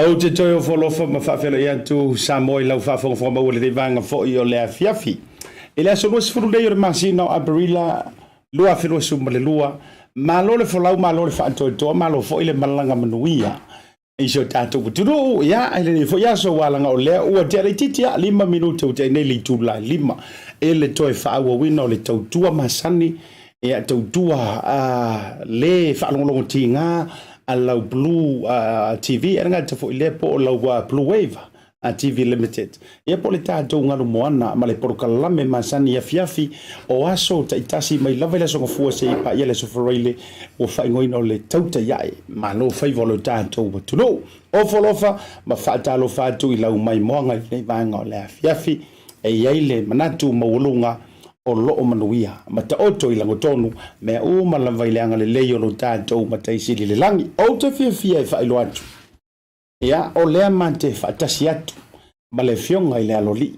Ou te toe ofo alofa ma faafeiloai atu Samoa i lau faafogafoga maua i lenei vaega foi o le afiafi. I le aso 20 nei o le masina o Aperila 2022, malo le folau, malo le faatoetoa, malo foi le malaga manuia i si o tatou atunuu. Ia, i lenei foi aso ua alaga o lea ua tea laitiiti lava, 5 minute ua tea nei le itula e 5 i le toe faaauauina o le tautua masani, ia, tautua le faalogologo tiga a lau Blue TV, e le gata foi i lea po o lau Blue Wave TV Limited. Ia po o le tatou galu moana ma le polokalame masani i afiafi o aso taitasi mai lava i le Aso Gafua seia paia le Aso Faraile ua faaigoaina o le Tautai Ae Malo Faiva o lo tatou atunuu. Ofo alofa ma faatalofa atu i lau maimoaga i lenei vaega o le afiafi. E i ai le manatu maualuga o loo manuia ma taoto i lagotonu mea uma lava i le agalelei o lo tatou Matai Sili i le Lagi. Ou te fiafia e faailoa atu, ia, o lea ma te faatasi atu ma le Afioga i le Aloalii,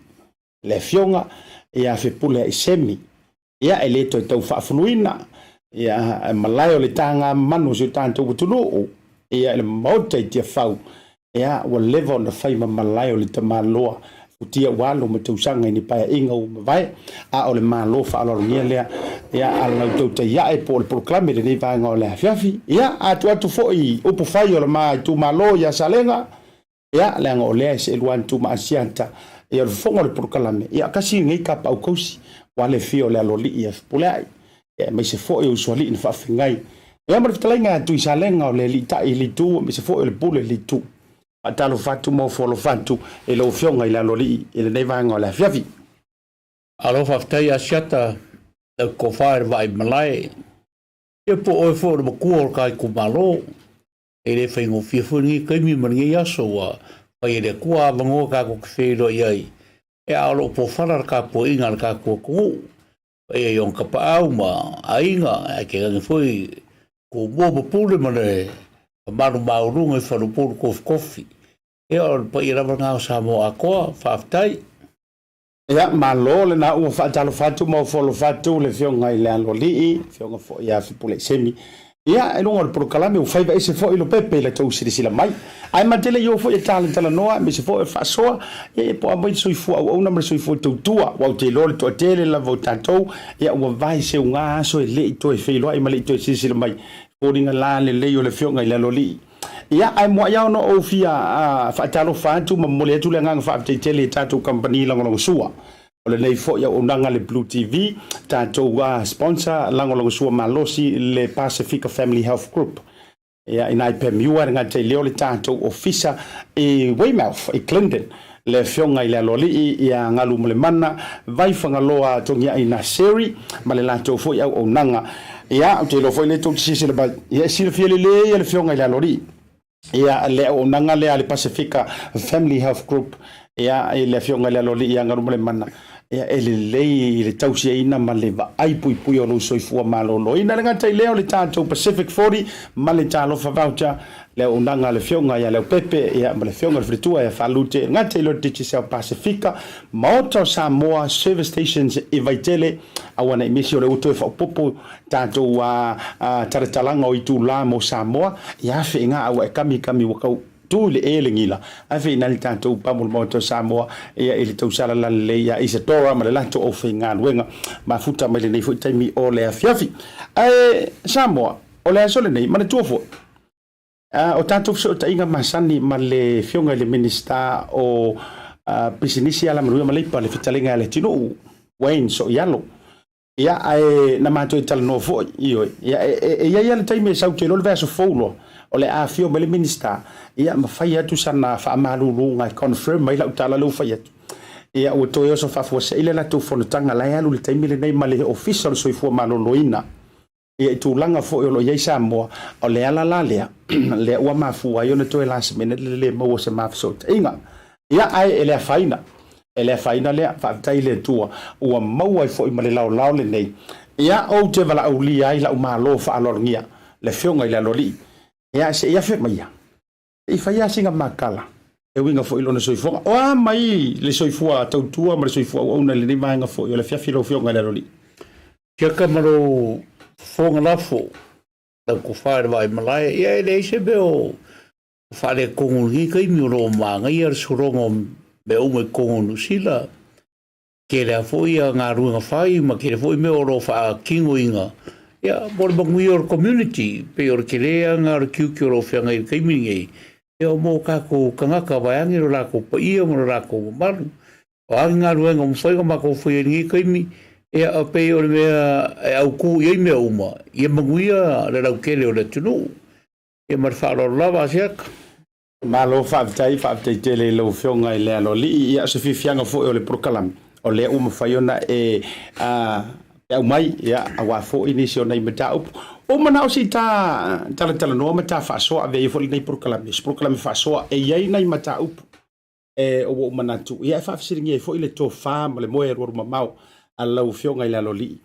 le Afioga ia Fepuleai Semi, ia, e le toe tau faafuluina, ia, malae o le taga manu o si o tatou atunuu, ia, i le Maota i Tiafau, Ia, ua leva ona fai ma malae o le tamaloa futia ua alu ma tausaga i ni paeaiga ua mavae, a o le Malo faaaloalogia lea, ia, a lau tautai ae po o le polokalame i lenei vaega o le afiafi. Ia, a tuu atu foi i upu fai o le ma itumalo ia Salega, ia, leaga o lea e seelua atu ma Asiata, ia, o le fofoga o le polokalame, ia, kasi lenei kapaau kausi, ua le fia o le aloalii ia Fepuleai, ia, aemaise foi o usoalii na faafeagai. Ia ma le fetalaiga ia Tuisalega o le alii-tai i le itu aemaise foi o le pule i le itu. Faatalofa atu ma ofo alofa atu i lau Afioga i le Aloalii i lenei vaega o le afiafi. Alo faafetai Asiata lau tofa i le vaai malae. Ia po o oe foi o le matua o le ta itumalo. E le faigofie foi lenei taimi ma lenei aso ua Fai e le Atua avanoa tatou te feiloai ai, ia a o lo o pofala le tapuaiga a le tatou atunuu, paia i ona tapaau ma aiga, ae tainane foi Tumua ma Pule ma le mamalu maualuga i faleupolu tofitofi. Ia o le paia lava lena o Samoa atoa. Faafetai. Ia, malo lena ua faatalofa atu ma ofo alofa atu le Afioga i le Aloalii, Afioga foi ia Fepuleai Semi. Ia, i luga o le polokalame ua faiva ese foi Lopepe i la tou silasila mai. Ae ma te le i oo foi e talatalanoa aemaise foi o le faasoa, ia e po'a mai le soifua auauna ma le soifua tautua. Aua ou te iloa le toatele lava o tatou, ia ua vae seuga aso e le i toe feiloai ma le i toe silasila mai. Foliga la lelei o le Afioga i le Aloalii. Ia, ae muai lava ona ou fia faatalofa atu ma momoli atu le agaga faafetai tele i tatou kamupani lagolagosua. O lenei foi auaunaga le Blue TV, tatou sponsor lagolagosua malosi le Pasifika Family Health Group. Ia, ina i Pemua e le gata i lea o le tatou ofisa i Weymouth i Clinton, le Afioga i le Aloalii ia Galumalemana Vaifagaloa Togiai Naseri ma le latou foi auaunaga. Ia, ou te iloa foi lea tou te silasila mai, ia e silafia lelei e le Afioga i le Aloalii ia le auaunaga lea a le Pasifika Family Health Group, ia i le Afioga i le Aloalii ia Galumalemana, ia e lelei i le tausiaina ma le vaai puipui o lou soifua maloloina. E le gata i lea o le tatou Pacific 40 ma le Talofa Voucher, le auaunaga a le Afioga ia Leaupepe ia ma le Afioga i le Faletua ia Faalute, e le gata i lea o le Digicel Pasifika, Maota o Samoa, Service Stations i Vaitele, aua ne i misi o lea ua toe faaopoopo tatou talatalaga o itula mo Samoa, ia afe i ga aua e kamikami ua tau tu i le e le gila, afe i na le tatou pamu le Maota o Samoa ia i le tausala lalelei ia Isadora ma le latou aufaigaluega mafuta mai lenei foi taimi o le afiafi. Ae Samoa, o le aso lenei, manatua foi, O tatou fesootaiga masani ma le Afioga i le Minisita o Pisinisi, Alamanuia ma Leipa, le fetalaiga ia Leatinuu Wayne Sooialo. Ia, ae na matou talanoa foi, ioe, ia, e i ai lava le taimi e sau te iloa le vaiaso fou loa, o le a afio mai le Minisita, ia, ma fai atu sana faamaluluga e confirm mai lau tala lea ua fai atu. Ia, ua toe oso faafuasei le latou fonotaga la e alu i le taimi lenei ma le Ofisa o le Soifua Maloloina. Ia i tulaga foi o lo o i ai Samoa, o le ala la lea, lea ua mafua ai ona toe last minute le le maua o se ma fesootaiga. Ia, ae e le afaina, e le afaina lea, faafetai i le Atua ua maua ai foi ma le laolao lenei. Ia, ou te valaaulia ai lau Malo faaaloalogia, le Afioga i le Aloalii, ia, se i afe maia, se i fai lava sina makala e uiga foi i lona soifuaga. O a mai le soifua tautua ma le soifua auauna i lenei vaega foi o le afiafi lau Afioga i le Aloalii? Tiaka ma lou fofoga lafo, lau tofa i le vaai malae, ia e leai se mea o faaletonu i lenei taimi o lo o manaia le sologa o mea uma i totonu o Niu Sila. Tele lava foi ia galuega fai ma tele foi mea o lo o faatinoina ia mo le manuia o le community. Pei o le tele lava lena o le tiute o lo o feagai i le taimi lenei, ia mo tatou tagata vaeane lo latou paia ma lo latou mamalu. O a ni galuega ua mafai ona matou faia i lenei taimi, ia e pei o le mea e autu i ai mea uma, ia manuia le lautele o le atunuu. Ia ma le faaaloalo lava Asiata. Malo faafetai, faafetai tele i lau Afioga i le Aloalii. Ia, o se fiafiaga foi o le polokalame, o lea ua mafai ona e aumai, ia, aua foi nisi o nai mataupu. Ua ou manao se i ta talatalanoa ma ta faasoa, avea ia foi lenei polokalame, se polokalame faasoa e i ai nai mataupu e ua ou manatu, ia e faafesiligia ai foi le tofa ma le moe alualu mamao a lau Afioga i le Aloalii.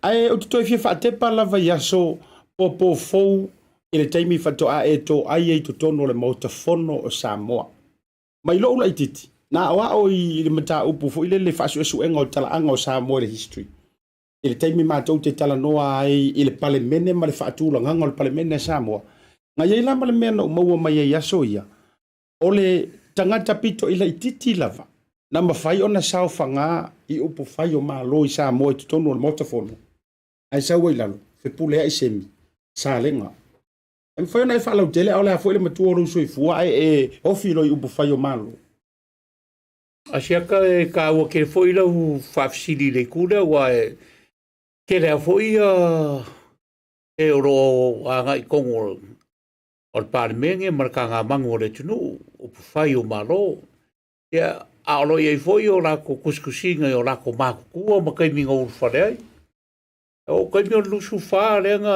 Ae ou te toe fia faatepa lava i aso popo fou i le taimi faatoa e toai ai i totonu o le Maota Fono o Samoa. Mai lou laitiiti, na aoao i le mataupu foi lele faasuesuega o talaaga o Samoa i le history. I le taimi matou te talanoa ai i le Palemene ma le faatulagaga o le Palemene a Samoa, na i ai la ma le mea na ou maua mai ai i aso ia, O le tagata pito i laitiiti lava na mafai ona saofaga i upufai o Malo i Samoa i totonu o le Maota Fono, ae sau ai i lalo, Fepuleai Semi, Salega. E mafai ona e faalautele a o le a foi le matua o lou soifua ae e ofi loa i upufai o Malo. Asiata, e taua tele foi lau faafesili i le itu lea, aua e tele lava foi e o lo o agai i totonu o le Palemene ma le tagamanu o le atunuu, upufai o Malo. Ia, a o lo o i ai foi o latou tusitusiga i o latou matutua ma taimi na ulufale ai. O taimi o le 24 lea na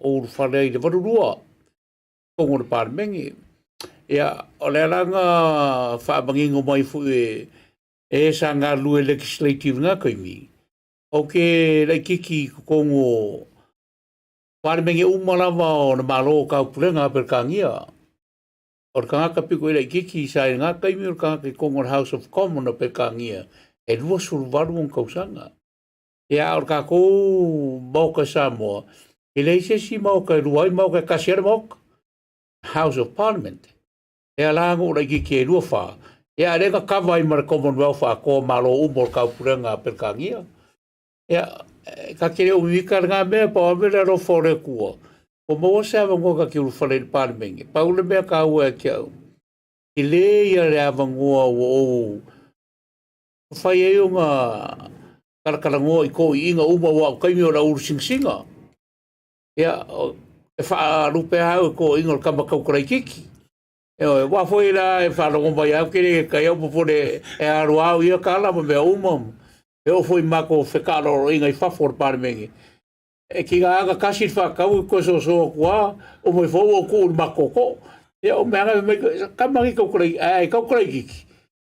ulufale ai i le 82 totonu o le Palemene. Ia, o le alaga faamanino mai foi e e sa galulue legislative i lena taimi, ou te laitiiti i totonu o Palemene uma lava o le Malo o Taupulega a Peretania. O le tagata pito i laitiiti sa i lena taimi o le tagata i totonu o le House of Commons o Peretania e 28 ona tausaga. Ia, a o le tatou Maota i Samoa, e leai se isi Maota e lua ai Maota, e tasi lava le Maota, House of Parliament. E ala ona ou laitiiti e 24, ia a o lea na kava ai ma le Commonwealth atoa Malo uma o le Taupulega a Peretania. Ia, ta te le o mimita lena mea, pau lava le alofa o le Atua, ua maua se avanoa ta te ulufale i le Palemene. Pau le mea taua ia te au, tele ia le avanoa ua ou mafai ai ona talatalanoa i toeaiina uma aua o taimi o le au ulu sinasina. Ia, e faalupe lava au e toeaiina o le tama tautala itiiti. Ioe, aua foi la e faalogo mai au ke le kai au popole e alu au ia tala ma mea uma. E oo foi i matou fekaaloloiga i fafo o le Palemene. E tiga lava ona tasi le faatau e toe soso atu lava, uma ifo ua ou tuu i le matou tootoo. Ia o mea lava fai mai, tama nei tautala ae tautala itiiti.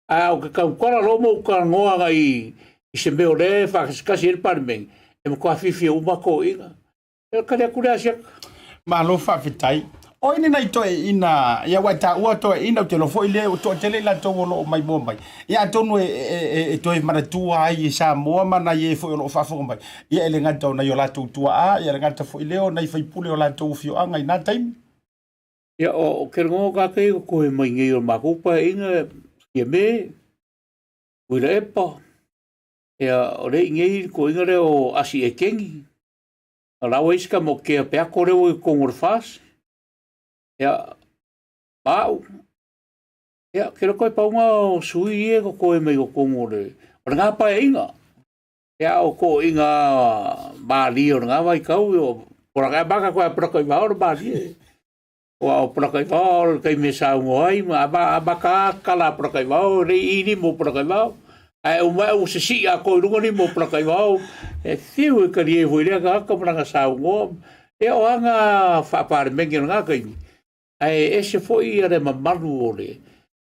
Ae ou te tautala loa ma ou talanoa agai i se mea o lea e faakasikasi ai le Palemene, e matua fiafia uma lava toeaiina. E tali atu lea Asiata. Malo faafetai. O ai ni nai toeaiina, ia ua e taua toeaiina, ou te iloa foi lea ua toatele i latou o lo o maimoa mai. Ia atonu e, e, e, e toe manatua ai e Samoa ma nai e foi o lo o faafofoga mai. Ia e le gata o nai o latou tuaa, ia le gata foi lea o nai faipule o latou afioaga i na taimi. Ia, o ke rongo ka kei o koe mai nei o makou paeaiga, Fiame, Tuilaepa, ia, o le i nei le toeaina lea o Asi Eteni, o la ua i ai si tama o Kea Peato lea ua i totonu o le FAST, ia, ma au. Ia, ou te iloa toe pau lena o sui ia e totoe mai totonu o le, o lena paeaiga. Ia, a o toeaiina malie o lena vaitau, ia, e amata atu lava ia Polataivao o le malie. Aua o Polataivao o le taimi e saunoa ai ma amata lava tala a Polataivao, e le i i lima o Polataivao. Ae uma ae ua sisii atoa i luga lima o Polataivao, e fiu e talie foi i lea tagata ma lana saunoa. Ia o aga faa-Palemene o lena taimi, ae ese foi le mamalu o le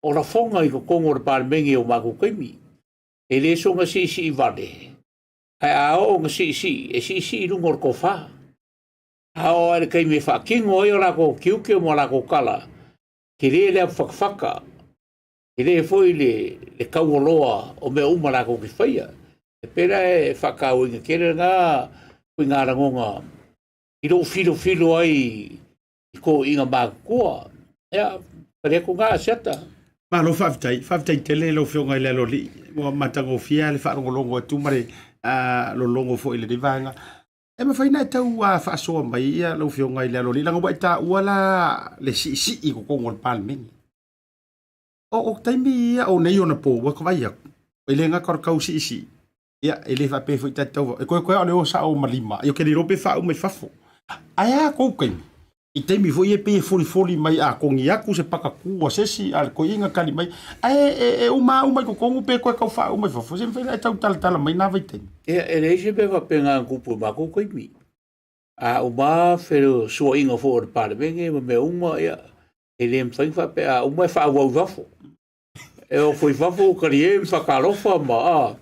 o lafoga i totonu o le Palemene o matou taimi. E le soona siisii vale, ae a oo ina siisii, e siisii i luga o le tofa. A oo lava i le taimi e faatino ai o latou tiute ma latou tala, tele le amufatafata, tele foi le, le taualoa o mea uma latou te faia. E pei la e faatauaina tele lena ituaiga lagona i lou filofilo ai i toeaiina matutua. Ia, tali atu lena Asiata. Malo faafetai, faafetai tele i lau Afioga i le Aloalii, ua matagofie lava le faalogologo atu ma le lologo foi i lenei vaega. E mafai ona e tau faasoa mai ia lau Afioga i le Aloalii, leaga ua e taua la le siisii i totonu o le Palemene. O taimi ia o nei ona po, ua vaai atu, e le gata o le tau siisii, ia e le faapea foi tatou, e koe koe o le o sao ma lima, ia ou te le iloa pe faauma i fafo. Ae a kou taimi? I taimi foi ia pei e folifoli mai a kogi atu se pakakū a se isi, a le toeaina tali mai, ae e uma lava uma i totonu pe toe tau faauma i fafo, se mafai ona e tau talatala mai na vaitaimi. Ia, e leai se mea faapena na tupu i matou taimi. A uma fesuaaiga foi o le Palemene ma mea uma, ia, e le mafai ona faapea a uma e faaauau i fafo. E o atu i fafo ua talie ma faatalofa ma a,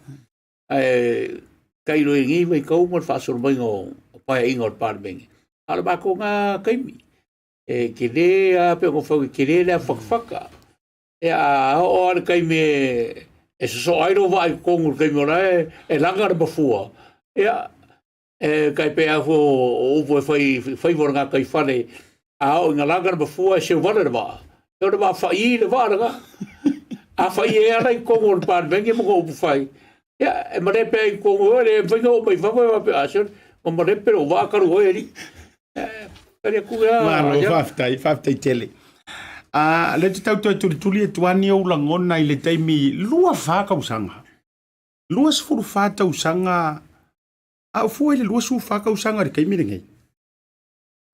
ae tailo i lenei vaitau ma le faasolo maiga o paeaiga o le Palemene. A o le matou na taimi, e tele lava pei ona fai atu, e tele le afatafata. Ia a oo lava i le taimi e sosoo ai lou vaa i totonu i le taimi o la e laga le mafua, ia e tai pei lava foi o upu e fai i faiva o le gataifale, a oo ina laga le mafua e seu vale le vaa, o le vaa fa'i le vaa lena. A fa'i e ala i totonu o le Palemene ma ona upufai, ia e malepe ai i totonu e le mafai ona oo mai i fafo e faapea, a sole, ua malepe lou vaa talu oe alii. Tali atu lea. Malo, faafetai, faafetai tele. A, lea te tau toe tulituli atu lava ni ou lagona i le taimi 24 tausaga. 24 tausaga, a o fua i le 24 tausaga i le taimi lenei.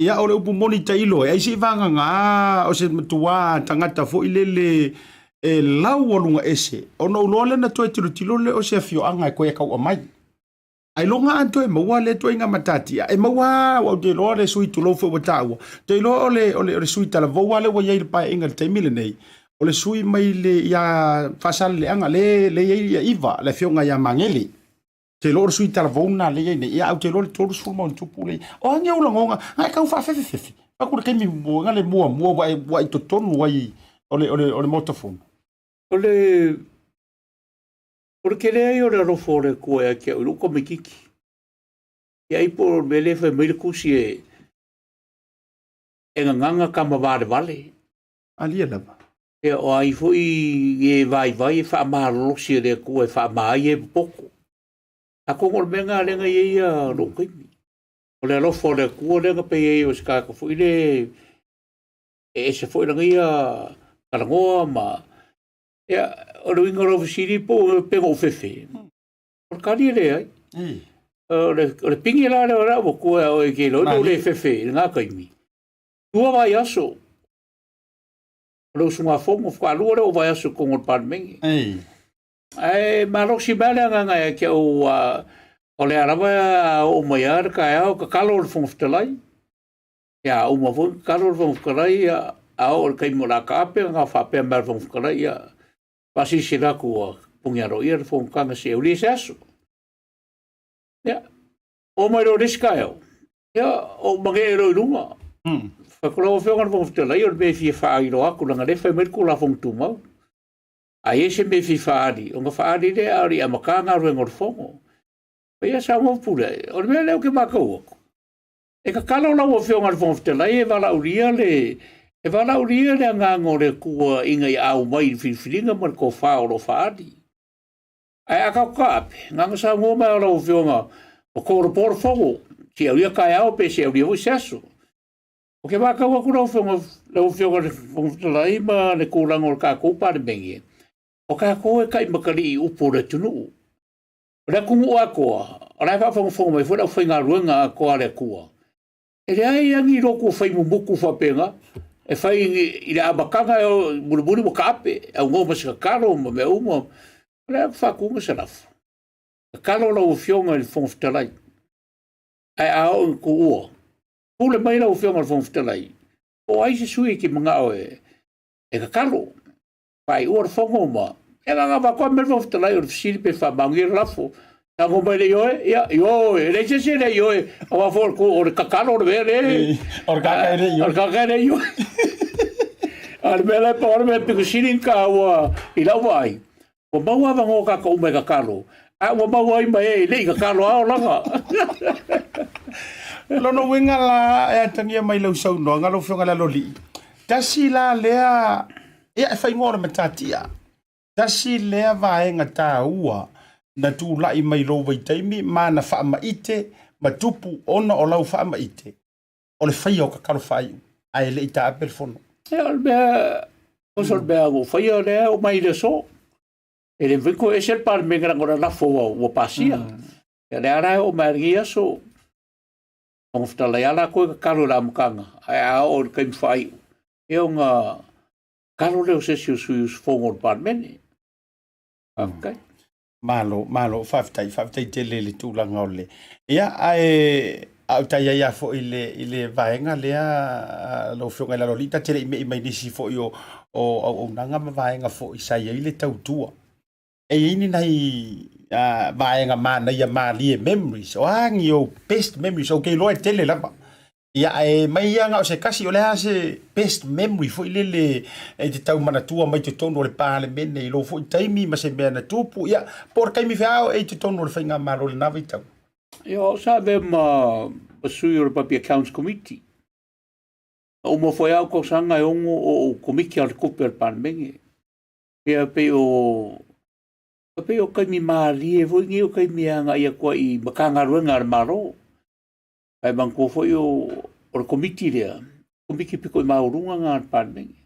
Ia, o le upu moni tailo e ai se i vagagā o se matuā tagata foi lele e laualuga ese, ona ou iloa lea na toe tilotilo lea o se afioaga e toe tau aumai. Ailoga a toe maua lea ituaiga matatia. E maua lava, aua ou te iloa le sui tulou foi ua taua, ou te iloa o le, o le, o le sui talavou lava lea ua i ai i le Paeaiga i le taimi lenei, o le sui mai le, ia Faasaleleaga, lea, lea e i ai Iva, le afioga ia Magele. Ou te iloa o le sui talavou lena lea e i ai nei, ia ae ou te iloa le 30 ma ona tupu lea e i ai. O a ni ou lagona, na e tau faafefefefe, vaeatu le taimi na le muamua ua e, ua e i totonu ai o le, o le, o le Maota Fono. O le O le tele ai o le alofa o le Atua ia te au i lou tamaitiiti. Ia ai po o le mea lea e fai mai le tusi e e gagana tama valevale. Alia lava. Ia o ai foi e vaivai e faamalolosi e le Atua e faama ai e popoto. Atonu o le mea lena lea na i ai ia lou taimi. O le alofa o le Atua lea na pei ai o se tagata foi lea e ese foi lana ia talanoa ma Ia, o le uiga o lau fesili po o pe na ou fefe. O le tali e leai. O le, o le pigi la lea o le a ou atua e te iloa ina ou le fefe i lena taimi. Tua vaiaso o le usugafono, faatoa lua lea o vaiaso i totonu o le Palemene. Ae malosi mai le agaga ia te au, o lea lava a oo mai lava le taeao, tatalo le Fofoga Fetalai. Ia, a uma foi tatalo le Fofoga Fetalai, ia, a oo i le taimi o le a taape ona faapea mai le Fofoga Fetalai, ia, faasilasila atu ua puni aloaia le fonotaga seia aulia se aso. Ia, oo mai loa i le isi taeao, ia, ou manee loa i luga. Fai atu lau Afioga i le Fofoga Fetalai, o le mea e fia faailoa atu, leaga o lea e fai mai le Tulafono Tumau. A i ai se mea e fia faaali, ona faaali lea a o le i amata galuega o le Fono. Ia saunoa Pule, o le mea lea ou te matau atu, E tatalo lau Afioga i le Fofoga Fetalai e valaaulia le e valaaulia le agaga o le Atua ina ia aumai i le filifiliga ma le tofa o lo o faaali. Ae a tatou taape, na ona saunoa mai o lau Afioga o tolopo le fono, se aulia taeao pe se aulia foi se aso. Ou te matau atu lau Afioga, lau Afioga i le Fofoga Fetalai ma le tulaga o le tatou Palemene, o tatou e taimatalii i upu o le atunuu. O le atunuu atoa, o la e faafogafoga mai foi le aufaigaluega atoa a le Atua. E leai lava ni lotu fai mumutu faapena, e fai i le amataga e mulimuli ua taape, aunoa ma se tatalo ma mea uma. O le a faatuina se lafo. Tatalo lau Afioga i le Fofoga Fetalai, ae a oo ina tuua, pule mai lau Afioga i le Fofoga Fetalai, po o ai se sui e te manao e tatalo. Faaiua le fono ma e na avatu lava le Fofoga Fetalai o le fesili pe faamaonia le lafo. Tago mai le ioe, ia ioe, e leai se isi e le ioe, aua foi o le tatalo o le mea le. O le kaka e le ioe. O le kaka e le ioe. A o le mea la e pau le mea pito sili ona taua i lau vaai, ua maua avanoa tatou uma e tatalo, a ua maua ai ma e e le i tatalo lava o laga. Lona uiga la e atagia mai lau saunoaga lau Afioga i le Aloalii, tasi la lea Ia, e faaigoa o le matatia. Tasi lea vaega taua na tulai mai lou vaitaimi ma na faamaite ma tupu ona o lau faamaite, o le faia o tatalo faaiu, ae le i taape le fono. Ia, o le mea, oso le mea ua faia lea o mai i le aso. E le mafai toe ese le Palemene leaga o le lafo ua, ua pasia. Ia, lea la e oo mai i lenei aso, Fofoga Fetalai a latou e tatalo i le amataga, ae a oo i le taimi faaiu, ia ona tatalo lea o se isi o sui usufono o le Palemene. Faafetai. Malo, malo, faafetai, faafetai tele i le tulaga o le... Ia, ae a o tai ai lava foi i le, i le vaega lea lau Afioga i Laloalii, ta te le i me'i mai nisi foi o, o auaunaga ma vaega foi sa i ai le tautua. E i ai ni nai vaega manaia malie memories, o a ni ou best memories, ou te iloa e tele lava. Ia, ae mai ia na o se tasi, o le a se best memory foi lele e te tau manatua mai totonu o le Palemene i lou foi taimi ma se mea na tupu, ia, po o le taimi feao e i totonu o le faigamalo i lena vaitau. Ia, o sa avea ma sui o le Public Accounts Committee. Na uma foi au tausaga e ono o ou komiti a le tupe a le Palemene. Ia, pei o pei o taimi malie foi nei o taimi e agai atu ai i Matagaluega a le Malo. Ae manatua foi o, o le komiti lea, komiti pito i maualuga lena a le Palemene.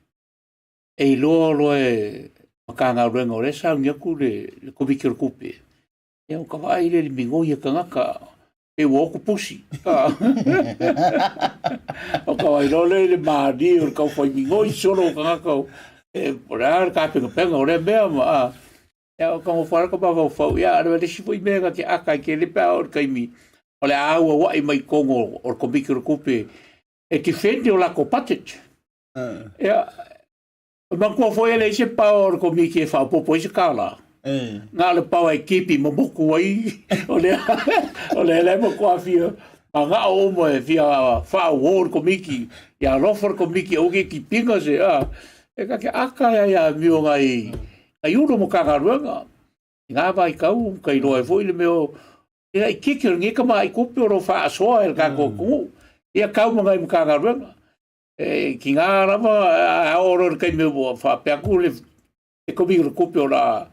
E iloa loa e Matagaluega o lea e sauni atu le, le komiti o le tupe, ia o ka vaai lea i le migoi a tagata, e ua oko pusi. O ka vaai loa lea i le malie o le taufai migoi solo o tagata, e, o le a le tapenapena o lea mea ma, a. Ia, o ka ngofo ka mafaufau, ia, a le isi foi mea ka te aka i tele pe a o le taimi o le a auauai mai totonu o le Komiti o le Tupe e defend o latou budget. Ia, e manatua foi e leai se power o le Komiti e faaopoopo ai se $1. Na o le power e tipi momotu ai, o lea o lea la e matua fia manao uma e fia faauo le Komiti, ia alofa le Komiti aua ne i tipiina se, a, e ta te aka ai a amio nai nai Ulu o Matagaluega i ngā vaitau, ka iloa ai foi le mea o ia itiiti o lenei tamāi tupe o lo o faasoa e le tatou atunuu, ia tau ma nai Matagaluega. E tiga lava a oo loa i le taimi ua faapea atu le Komiti o le Tupe o le a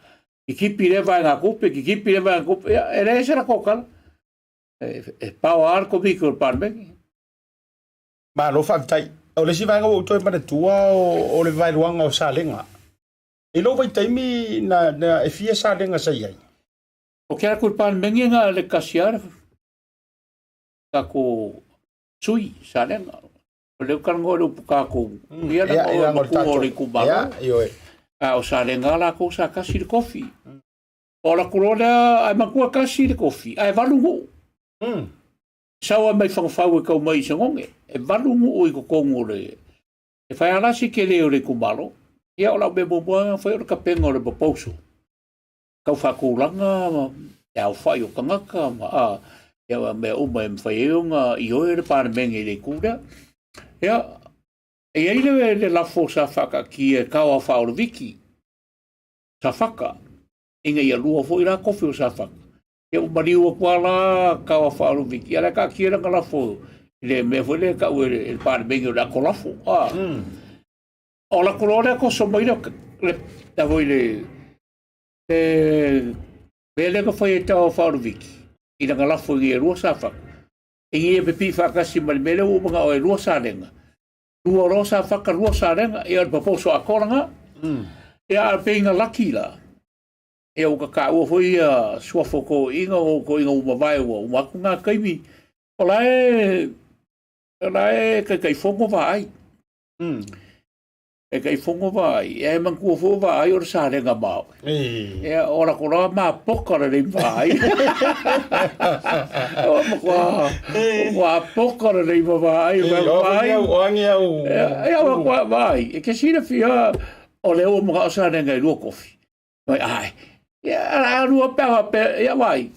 kitipi lea vaegatupe, kitipi lea vaegatupe, ia e leai se latou tala. E power lava le Komiti o le Palemene. Malo faafetai. O le isi vaega ua ou toe manatua o le vaeluaga o Salega. I lou vaitaimi na, na e fia Salega sa i ai? O ke aku i le Palemene na le tasi lava le tatou sui Salega. O lea ua talanoa i le upu tatou, ia Ia, o ia, matua o le itumalo. Ia, ioe. A o Salega latou sa tasi le kofi. O la loa lea, ae matua tasi le kofi, ae valu nuu. Sau ai mai Fagafau e tau mai i Sagoge, e valu nuu i totonu o le... E fai lava la si tele o le itumalo. Ia o lau mea muamua na fai o le tapena o le proposal. Tau faatulaga ma le aofai o tagata ma a, ia mea uma e mafai ai ona ioe le Palemene i le itu lea. Ia, e i ai le, le lafo sa faataatia e Kao Faaoloviki, Safata, ina ia lua foi la kofi o Safata. Ia ua maliu atu lava la Kao Faaoloviki, ia la e taatia lana lafo i le mea foi lea e tau e le Palemene o le ato lafo. A. O la loa lea toso mai le, le, le, foi le, le mea lea na fai e Tao Faaoloviki i lana lafo ina ia lua Safata, ina ia pipii faatasi ma le mea lea ua manao e lua Salega, lua loa Safata, lua Salega, ia o le proposal atoa lena. Ia a pei na laki la, ia ua taua foi ia suafa o toeaiina o toeaiina ua mavae ua uma atu na taimi, o la e, o la e Taitaifono vaai. Taitaifono vaai, ia e manatua foi o vaai o le Salega ma au. Ia o latou loa mapoka lelei ma vaai. O matua, matua poka lelei ma vaai, vaai. O agi au. Ia, ia, vaai, e ke silafia o lea ua manao Salega e lua kofi. Mai, ai, ia, a lua pe a pe, ia vai.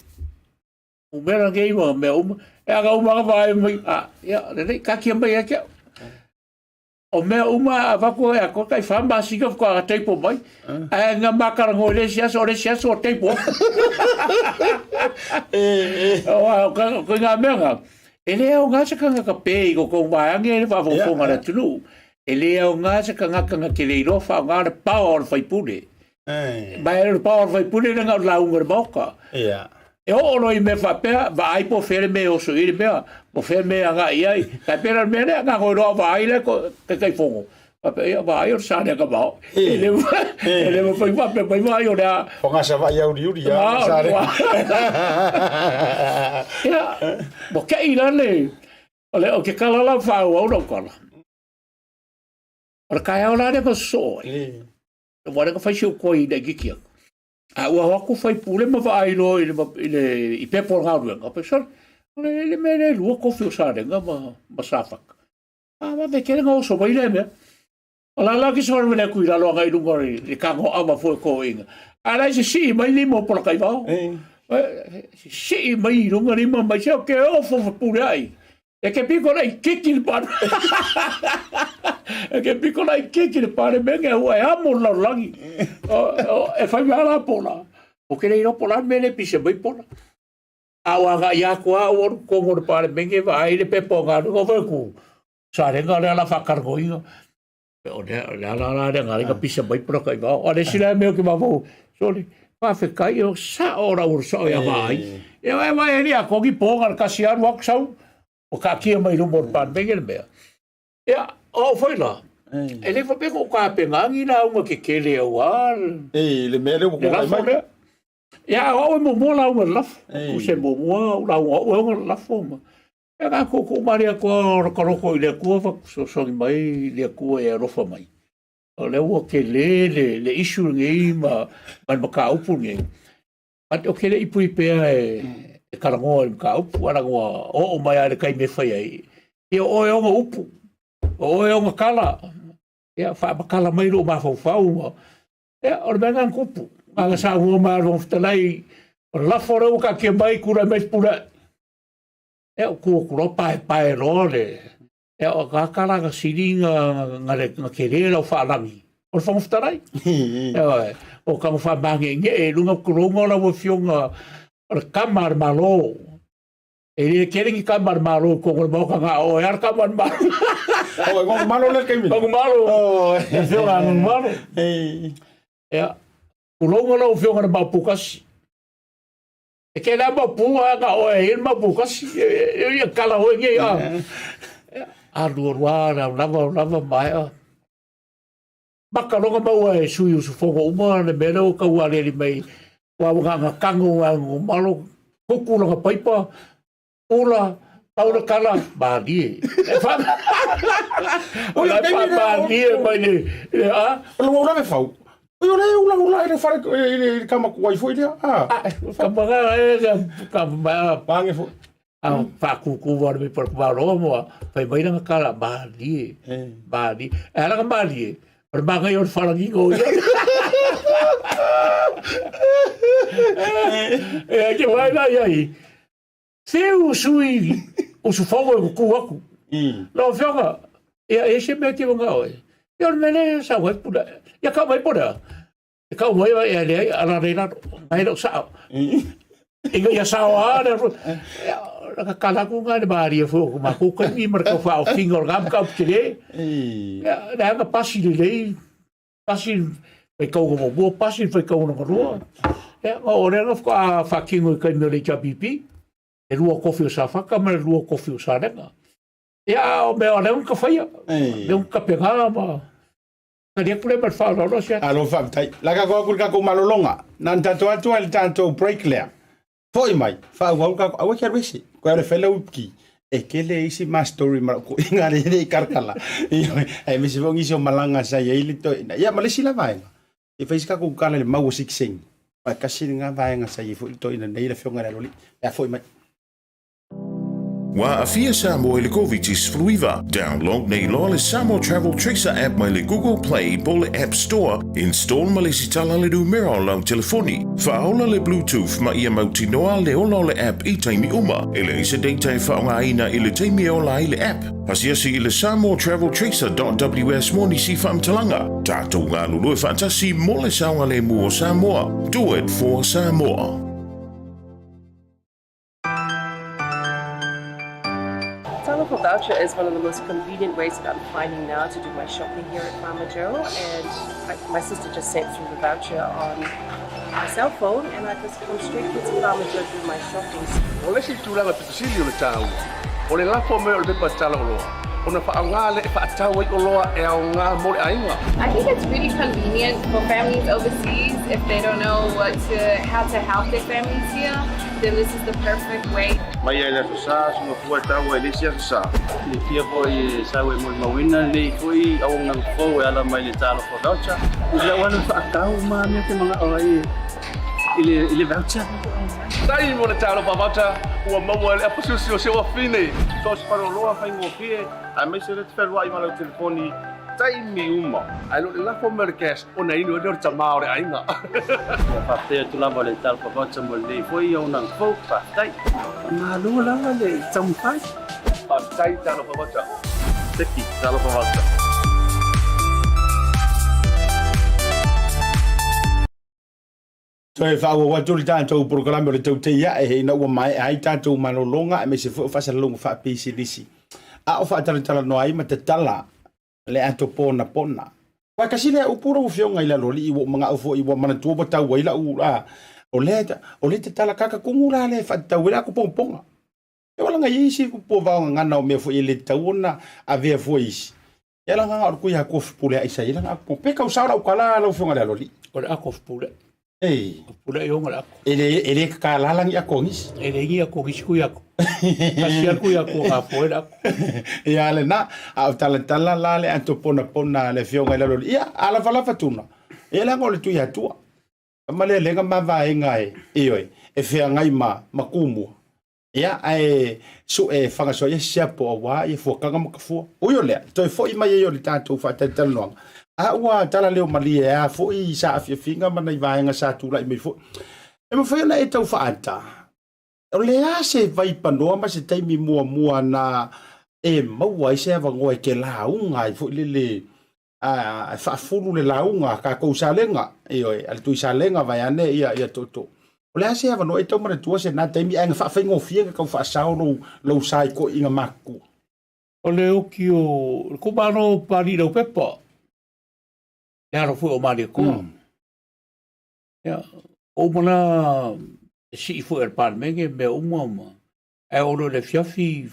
Umera nei ma mea uma. E aga uma aga vai mai, a, ia, lelei, kakia mai e ke. O mea uma a vaku e ako kai wha masika ko aga teipo mai. Ae nga makara ngoi le isi aso, o le isi aso o teipo. O a, ko ko ngā mea ngā. E le au ngā se kangaka pē i ko kou vaeange e le whaafonga le atunuu. E le au ngā se kangaka nga ke le iloa wha ngā le pao o le whaipule. Mai e le pao o le whaipule le ngā launga le maoka. E oo loa i mea faapea, vaai po o fea le mea e oso i ai le mea, po o fea le mea e agai i ai. Tai pei la le mea lea, na koe loa vaai le Taitaifono. Faapea, ia vaai o le sa lea ka mao. E le e le mafai faapea mai vaai o le a. O ngā sa vai uriuri a sa le. Ia, mo ke i la le, o le o ke kala la whaau au lau kala. O le kaeao la le ka soo ai. Ua le ka whai si o koi nei kiki aku. A ua o aku faipule ma vaai loa i le, i le i pepa o le galuega, pe sole, o le, le mea lea e lua kofi o Salega ma, ma Safaka. A vave tele na oso mai lea mea. O la la ki sole wele aku i lalo agai i lunga o le, le kago awa foi ko inga. A la i se sii mai lima o pola kai vao. Sii mai i lunga lima mai se o ke ofo pule ai. E ke piko nei kiki le pare. E ke piko nei kiki le pare menge ua e amo le lalolagi. E whai mea la pola. O ke nei ropo la mele pise mai pola. A ua agai aku a ua kongo le pare menge va ai le pepo ngā runga whai ku. Sa renga le ala whakarango inga. O le le ala la le ngā ringa pise mai pola kai vao. O le sila e meo ki mawau. Sorry. Whawhekai o sa o ra ura sa o ia vaai. E wai wai e ria kongi pō ngā kasi aru aku sau. O ka kia mai luma o le Palemene le mea. Ia, o au foi la. E le faapea ko ka penga angi la unga ke kele au a. E le mea le ua Le lafo lea. Ia, o au e muamua la unga le lafo. Ku se muamua la unga au e unga le lafo ma. Ia ka koukou mari atu a o ka loko i le Atua whakusosogi mai i le Atua e alofa mai. O lea ua tele le, le issue lenei ma, ma le mataupu lenei. But ou te le i prepare e, e talanoa i le mataupu, ala ua oo mai lava i le taimi e fai ai. Ia o oe e ona upu, o oe e ona tala, ia faamatala mai lou mafaufau ma, ia o le mea lena na tupu. Na ona saunoa mai lava le Fofoga Fetalai, o le lafo lea ua taatia mai, tulai mai Fepuleai. Ia ou tu atu loa paepae loa le, ia o tagata la na sili na, na, na tele lau faalagi, o le Fofoga Fetalai. Ioe, o tago faamagegee i luga tulouna lau Afioga o le tama a le Malo. E le tele ni tama a le Malo i totonu o le Maota, na o oe lava le tama a le Malo. O, e Gogomalo lea le taimi. Gogomalo, le Afioga a Gogomalo. Ia, tulouna lau Afioga i le Maopu tasi. E kēlā mau pū a na oe i le mau pū kasi, e ia kala hoi nei a. Alu alu a, lava lava lava maea. Maka loga maua e sui usufono uma le mea lea ua tau aliali mai, ua ua na tago a malo, kuku lana paipa, ula, pau le kala, malie. E fa... O le malie mai le, le a? O le ua ula fau. O le ula ula i le fale i le kama kuai foi lea. Ah. Ka maga e ka ma pange foi. A faakūkū wale mai pala kumalo moa, fai mai langa kala, malie, malie. E ala ka malie, o le magai o le falagiga o ia. E ke wai la iai, Whiu sui usufono e kukū aku. Lau Afioga, ia e se mea te wanga oe. Ia o le mea lea sa wai puna. Ia kau mai pona. E kau mai wa ia leai ala nei lalo. Ngai leo sao. Inga ia sao a le ia la ka kala ku ngai le maria fo ku ma ku kai mi mar ka fa o finga o ngam ka putele. Ia le anga pasi le lei pasi faitauga muamua, pasi le faitauga lona lua. Ia, o lea na faatino i taimi o le HRPP, e lua kofi o Safata ma le lua kofi o Salega. Ia, a o mea o lea ka faia, lea ka pega ma tali atu lea ma le faaaloalo sia. Alo faafetai. La ka ko aku le tatou malologa. Na ona tatou atu ai le tatou break lea. Foi mai, faaauau le tatou, aua e te alu ese. Koe o le fele uki. E tele isi ma story ma lau toeaina le le i kalakala. Ioe, aemaise foi o nisi o malaga sa i ai le toeaina. Ia ma le isi la vaega, e fai se tatou tala i le mau o sikiseini. Aua e tasi lena vaega sa i ai foi le toeaina nei le afioga i le Aloalii. Pe a foi mai. Ua aafia Samoa i le Koviti-19. Download nei loa le Samoa Travel Tracer app mai le Google Play po o le App Store, install ma lesitala le numera o lau telefoni. Faaola le Bluetooth ma ia mautinoa le ola o le app i taimi uma. E leai se data e faaaogaina i le taimi e ola ai le app. Asiasi i le samoatraveltracer.ws mo nisi faamatalaga. Tatou galulue faatasi mo le saogalemu o Samoa. Do it for Samoa. Talofa voucher is one of the most convenient ways that I'm finding now to do my shopping here at Farmer Joe. And I, my sister just sent through the voucher on my cell phone and I just come straight here to Farmer Joe to do my shopping. O le isi tulaga pito sili o le taua, o le lafo mai o le pepa tala oloa, ona faaaoga lea e faatau ai oloa e aoga mo le aiga. I think it's really convenient for families overseas if they don't know what to, how to help their families here, then this is the perfect way. Mai lava i le Aso Sa, se mafua e taua i le isi Aso Sa. Silafia foi e sau e molimauina lenei foi auaunaga fou e ala mai le Talofa Voucher. I lau alu faatau ma mea te manao ai i le, i le voucher. Tai mo le Talofa Voucher, ua maua e le apasusi o si ou afine. So o se faleoloa faigofie, aemaise le te fealuai ma lau telefoni taimi uma. Ae le o le lafo mai o le cash ona inu ai lea o le tama o le aiga. Ia faafetai atu lava le Talofa Voucher mo lenei foi auaunaga fou. Faafetai. Faamalo lava le taumafai. Faafetai Talofa Voucher. Teki Talofa Voucher. Toe faaauau atu le tatou polokalame o le tautei ae ina ua maea ai tatou malologa aemaise foi o faasalalauga faapisinisi a o faatalatalanoa ai ma tatala le ato ponapona. Aua e tasi lea upu lau Afioga i le Aloalii ua ou manao foi ua manatua ua tau ai lau a o lea o lea tatala kaka kumu la lea e faatatau ai le aku pongaponga. E ola ngai isi upu o vaogagana o mea foi e le tatau ona avea fua i isi. E ala nganga o le kui haku o fupule a isa i langa aku. Pe kau sao lau kala lau Afioga i le Aloalii. O le ako fupule. Ei. O pule i onga le ako. E le, e le kakalalangi ako ngisi. E le ngi ako ngisi kui ako. Kasi aku i ako ngā foe le ako. Ia le na, a o talatala la le anto pona pona le fionga i lalo. Ia, ala falafa tuna. Ia langa o le tui atua. Ma le lenga ma vaenga e, ioe, e feagai ma, ma kumua. Ia, ae suʻe fagasoa ia siapo auā ia fuakaga ma ka fua. Ui o lea, toe foʻi mai ai o le tatou faatalitalanoaga, a ua tala leo malie a foʻi i sa afiafiga ma nai vaega sa tulaʻi mai foʻi. E mafai ona e tau faaata, o le a se vaipanoa ma se taimi muamua na e maua ai se avanoa e te lauga ai foʻi lele a e faafulu le lauga a kakou Salega, ioe, a le Tui Salega vaeane ia ia tootoo. O le a se avanoa e tau manatua se na taimi ae na faafaigofie na tau faasao lou lou sa i toeaiina matutua? O le oki o le kumalo o Papalii Laupepa, le alo foi o Malietoa. Ia, ua uma la e sii foi a le Palemene mea uma ma, ae oo loa i le afiafi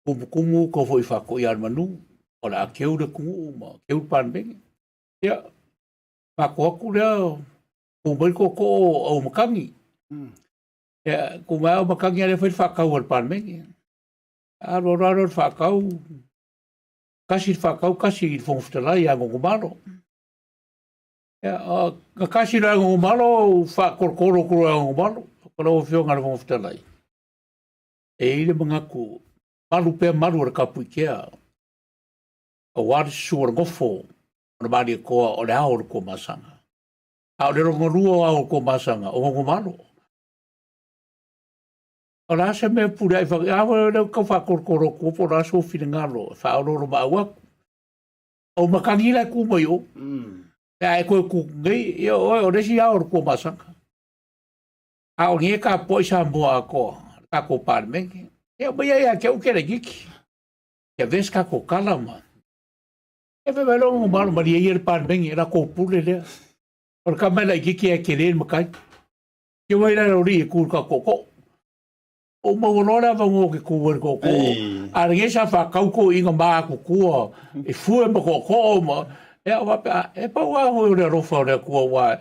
Kumukumu kau foi faatoia a le manu, o le a keu le atunuu ma keu le Palemene. Ia, matou atu lea, ku mai le tootoo o Auamatagi. Ia, ku mai Auamatagi a lea fai le faatau a le Palemene. Alu alu alu le faatau, kasi le faatau, kasi i le Fofoga Fetalai ia Gogomalo. Ia, na kasi loa e Gogomalo, ou faakolokolo atu loa e Gogomalo, lau Afioga i le Fofoga Fetalai. E i ai le manatu, malu pea malu o le Tapuikea, aua le susu o le nofo o le Malietoa o le ao o le Tuamasaga. A o le lona lua o ao o le Tuamasaga, o Gogomalo. O le a se mea pule ai whake, a o lea kau whakorokoro atu, po o le a sou finagalo, e whaororo ma au atu. O makangi la ku mai o. E a e koe ku nei, ia oe, o le isi ao o le Tuamasaga. A o nei ka poʻi Samoa atoa, le tatou Palemene. E mai ai ia te au ke laititi. Ia ves tatou kala ma. E fai mai loa malo malie ia le Palemene, e latou pule lea. O le kama e laititi e tele le matai. Ke wai la ri e ku ka koko. O maua loa le avanoa o ke ku ai le tootoo. A le sa whakau ko inga mākukua e fue ma tootoo ma. E au wape, a, e pau a hoi o le alofa o le akua wā.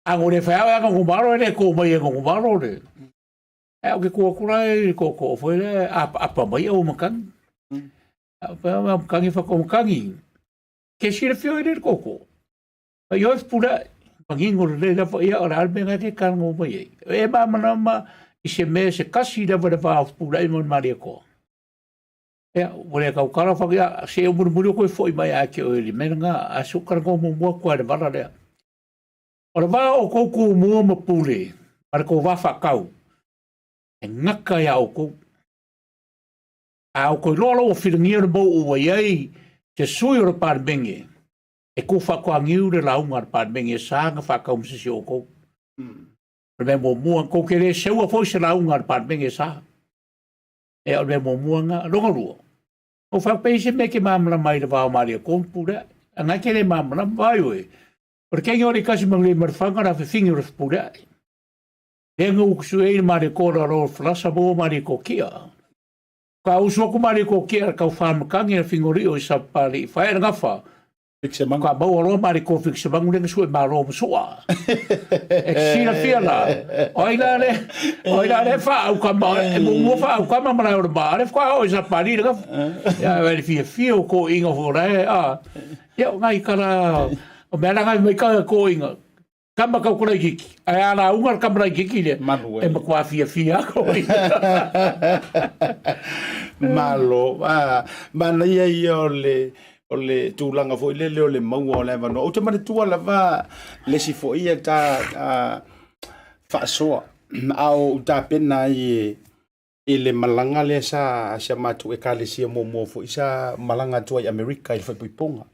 A ngo le whai au e ngomaro e le kō mai e ngomaro le. E au ke kua kura e le tootoo foi le apa, apa mai au makangi. Au pea au makangi whakaomakangi. Ke silafia i le tootoo. Ai oi pura, mangingo lelei lava ia o le a le mea ke karango mai ai. E māmanama i se mea se kasi lava le vā o Pulai mo le Malietoa. Ia, ua le kaukala whaka ia, se o murimuri o koe foi mai a ke oe li mea ngā, a se o karango muamua koe le vala lea. O le vā o kou kūmua ma pule, ma le kou vā whakau, e ngaka ia o kou. A o koe loa lau o whiringia le mou ua iai, te sui o le Palemene, E kū whakoangiu le lauga a le Palemene e sa na whakau ma sisi o kou. O le mea muamua, kou ke le seua foi se lauga a le Palemene e sa. E o le mea muamua nga, longa lua. O whakapei se mea ke māmalama i le wā o Maria Kōmpu lea. A ngai ke le māmalama, vai oe. O le kenge o le kasi mangulei ma le whanga la whiwhingi o le whipule ai. Lea nga ukusu e i le Maria Kōra ro falasa mō Maria Kōkia. Ka usu aku mari ko kia kau whamakangi a fingori o i sa pali i whae ngawha. Ka maua loa mari ko fikse mangu lenga sue malo ma sua. E sila fia la. Oi la le, oi la le wha au kama, e muamua wha au kama marae o le maa, le whaka o i sa pali le ngawha. Ia, e fia fia o ko inga fo le, a. Ia, o ngai kara, o mea la ngai mai ka ko inga. Kama kau kura kiki. Ai a la unga kama lai kiki le. Malu e. E matua fia fia ko. Malo. Ah, mana ia ia o le o le tulaga foi lele o le maua o le avanoa. Ou te manatua lava le isi foi ia ta faasoa a o ou tapena ai e i le malaga lea sa si a matou ekalesia muamua foi sa malaga atu ai i Amerika i le faaipoipoga.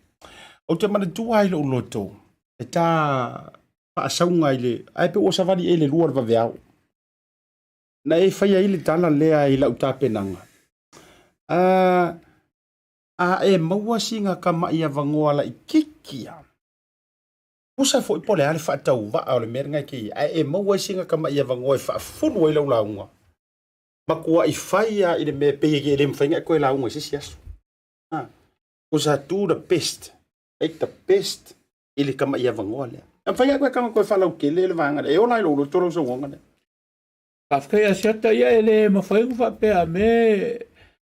Ou te manatua ai lou loto e ta faasauga i le ae pe ua savali ea i le 2 o le vaveao. Na e fai ai le tala lea i lau tapenaga. A e maua sina tama'i avanoa laitiiti lava. Tusa foi po o le a le faatauvaa o le mea lena e te i ai, ae e maua ai sina tama'i avanoa e faafulu ai lau lauga. Matua'i fai lava i le mea e pei e le mafai ona e toe lauga i se isi aso. Ha. Because I do the best, make the best i le tama'i avanoa lea. Mafai lava koe tago toe faalautele le vaega lea, e ola ai lou loto lau saunoaga lea. Faafetai Asiata, ia e le mafai ona faapea a me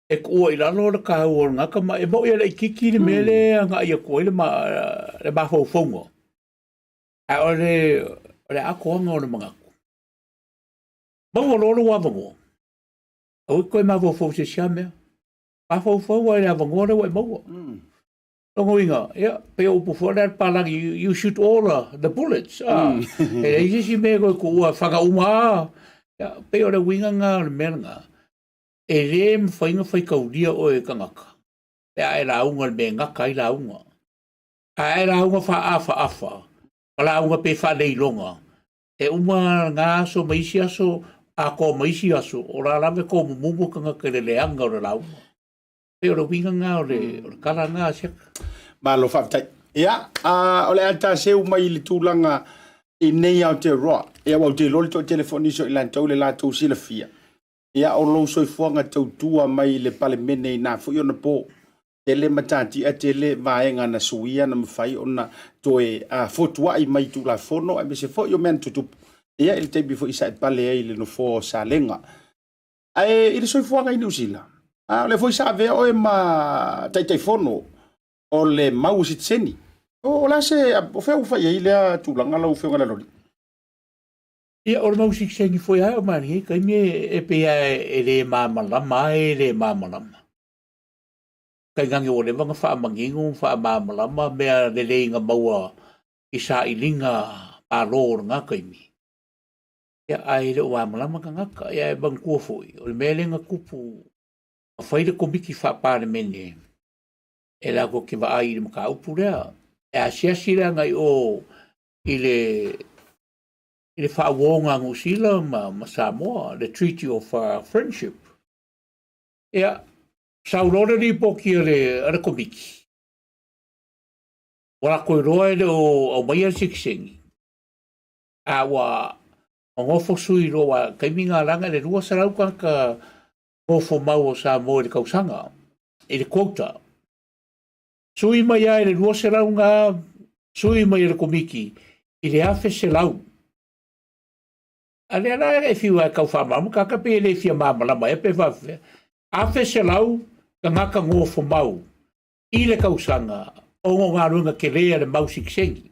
e tuua i lalo le taua o lena tama. E moni e laitiiti le mea lea e agai atu ai le mafaufauga, a o le atoaga o le manatu. Maua loa lou avanoa, aua e te toe mafaufau i se isi lava mea. Mafaufau lava i le avanoa lea ua e maua. Lona uiga, ia, pei o upu foi lea a le palagi, you shoot all the bullets. Ah, e leai se isi mea e toe tuua, fana uma lava. Ia, pei o le uiga lena o le mea lena. E le mafai ona faitaulia oe e tagata pe a e lauga i le mea e gata ai lauga. A e lauga faaafaafa, ma lauga pe faaleiloga, e uma lena aso ma isi aso, atoa ma isi aso, o la lava e tomumumu tagata i le leaga o le lauga. Pei o le uiga lena o le, o le tala lena a Siaka. Malo faafetai. Ia, a, o le a ta seu mai i le tulaga i nei Aotearoa. Ia, ua ou te iloa le toatele foi o nisi o i latou le latou silafia. Ia, o lou soifuaga tautua mai i le Palemene i na foi onapo, tele matatia, tele vaega na suia na mafai ona toe fotuai mai i Tulafono aemaise foi o mea na tutupu ia i le taimi foi sa e pale ai i le nofoa o Salega. Ae i le soifuaga i Niu Sila, a o lea foi sa avea oe ma Taitaifono o le mau sitiseni. O le a se, o fea ua fai ai lea tulaga lau Afioga i le Aloalii? Ia, o le mau sitiseni foi lava e oo mai i lenei taimi e pei lava e le malamalama lava e le malamalama. Tainane ua leva ona faamanino ma faamalamalama mea lelei na maua i sailiga malo o lena taimi. Ia, ae le o malamalama tagata. Ia, e manatua foi, o le mea lea na tupu, na fai le Komiti Faa-Palemene e latou te vaai i le mataupu lea. E asiasi le agai o i le i le faauoga a Niu Sila ma, ma Samoa, le Treaty of Friendship. Ia, sau loa le lipoti a le, a le Komiti, ua latou iloa e le o aumaia le sitiseni, a ua nofo sui loa, ua taimi na laga i le 200 tagata nofo mau o Samoa i le tausaga, i le quota. Sui mai lava i le 200 na sui mai e le Komiti i le 1,100. A lea la e fiu lava e tau faamalamalama tagata pei e le fia malamalama ea pe faapefea. 1,100 tagata nofo mau i le tausaga ona o galuega tele a le mau sitiseni.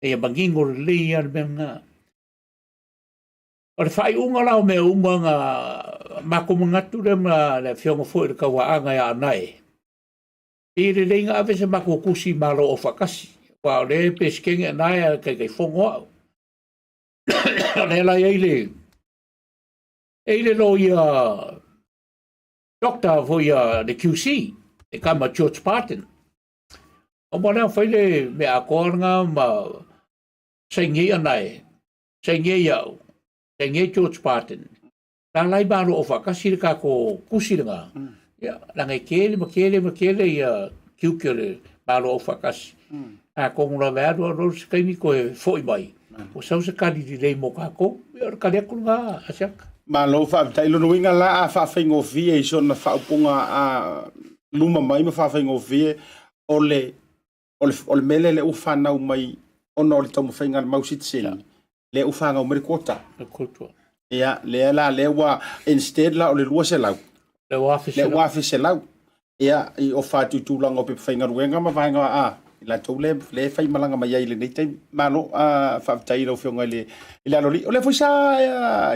Ia manino lelei lava le mea lena. O le faaiuga la o mea uma na matou manatu lea ma le afioga foi i le Tauaana ia Anae, e lelei na ave se matou tusi i Malo Aufaatasi, aua o lea e Peresetene Anae ae Taitaifono au. O lea la e i ai le, e i ai le loia doctor foi a le QC, le tama George Barton. Uma lea fai le mea atoa lena ma saini ai Anae, saini ai au, saini ai George Barton. La la i Malo Aufaatasi le tatou tusi lena. Ia, leaga e tele ma tele ma tele ia tiute o le Malo Aufaatasi. Atonu lava e alu alu alu se taimi toe foi mai, ua sau se tali lelei mo tatou. Ia, o le tali atu lena a Siaka. Malo faafetai. Lona uiga la a faafaigofie i sona faaupuga a luma mai ma faafaigofie o le o le, o le mea lea ua fanau mai ona o le taumafaiga a le mau sitiseni, lea ua fanau mai le quota. Le quota. Ia, lea la, lea ua, instead la o le 200, lea ua 1,100. Ia, i ofa atu i tulaga o pepa faigaluega ma vaega a i latou lea, lea e faimalaga mai ai i lenei taimi. Malo, faafetai i lau Afioga i le, i le Aloalii. O lea foi sa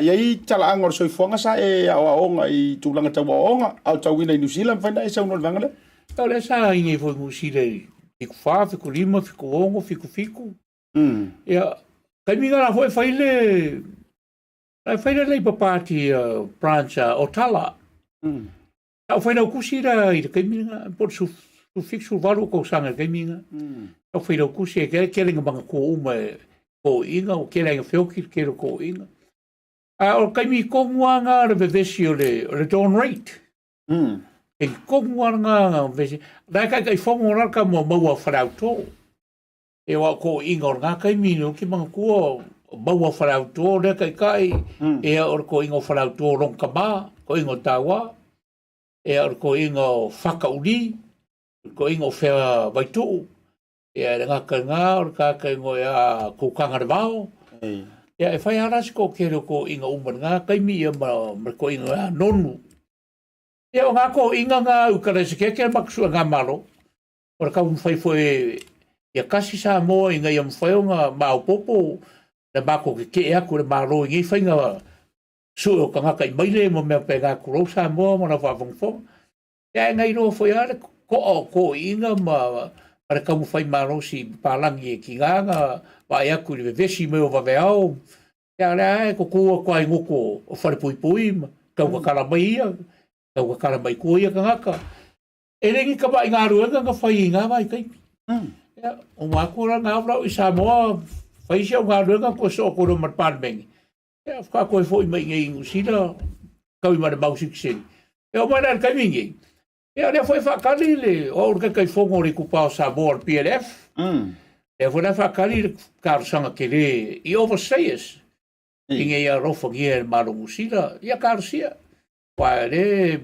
i ai talaaga o le soifuaga sa e aoaoga i tulaga tau aoaoga, aotauina i Niu Sila, mafai ona e saunoa i le vaega lea? O lea sa i nei foi i Niu Sila i 74, 75, 76, 77. Ia, taimi na foi e fai le, e fai le Labour Party branch a Otala. Sa ou failautusi la i le taimi lena, po o le 17, 18 ou tausaga i le taimi lena. Sa ou failautusi e tele ina manatua uma e toeaiina, ua tele lava ina feoti le tele o toeaiina. A o le taimi tonu lava lena o le vevesi o le Dawn Rate. E tonu lava lena vevesi. O la e Taitaifono la le tama o Maua Faleautō. E aua o toeaiina o lena taimi, ou te manatua o Maua Faleautō lea taitai, ia o le toeaina o Faleautō lona tama, toeaina o Taua, ia o le toeaina o Fakauli, o le toeaina o Fea Vaitu'u. Ia, e le gata i lena, o le tagata e igoa ia Kukanga le Vao. Ia, e fai lava la si toatele o toeaiina uma i lena taimi ia ma le toeaina ia Nonu. Ia, o na toeaiina na i uta i le sekete ma suegamalo, o le taumafai foi ia tasi Samoa ina ia mafai ona maopoopo le matou tetee atu i le Malo i nei faiga sue o tagata i maile ma mea faapena, tulou Samoa ma lau faafogafoga. Ia ae na iloa foi lava le toa o toeaiina ma le taumafai malosi papalagi e tiga ona vaai atu i le vevesi mai o vaveao. Ia a o lea lava e tutu atu lava i gutu o falepuipui ma tautatala mai ia, tautatala mai tua ia tagata. E le ni tamai galuega na fai i na vaitaimi. Ia, uma atu la na au i Samoa, fai si au galuega toe soo atu loa ma le Palemene. Ia, faatoa toe foi mai i inei i Niu Sila, tau i ma le mau sitiseni. E oo mai la i le taimi lenei, ia o lea foi e faatali le, o au o le Taitaifono o le Itupa o Samoa o le PLF. Lea foi la e faatali le talosaga tele i overstayers ina ia alofagia e le Malo o Niu Sila, ia talosia. Aua o lea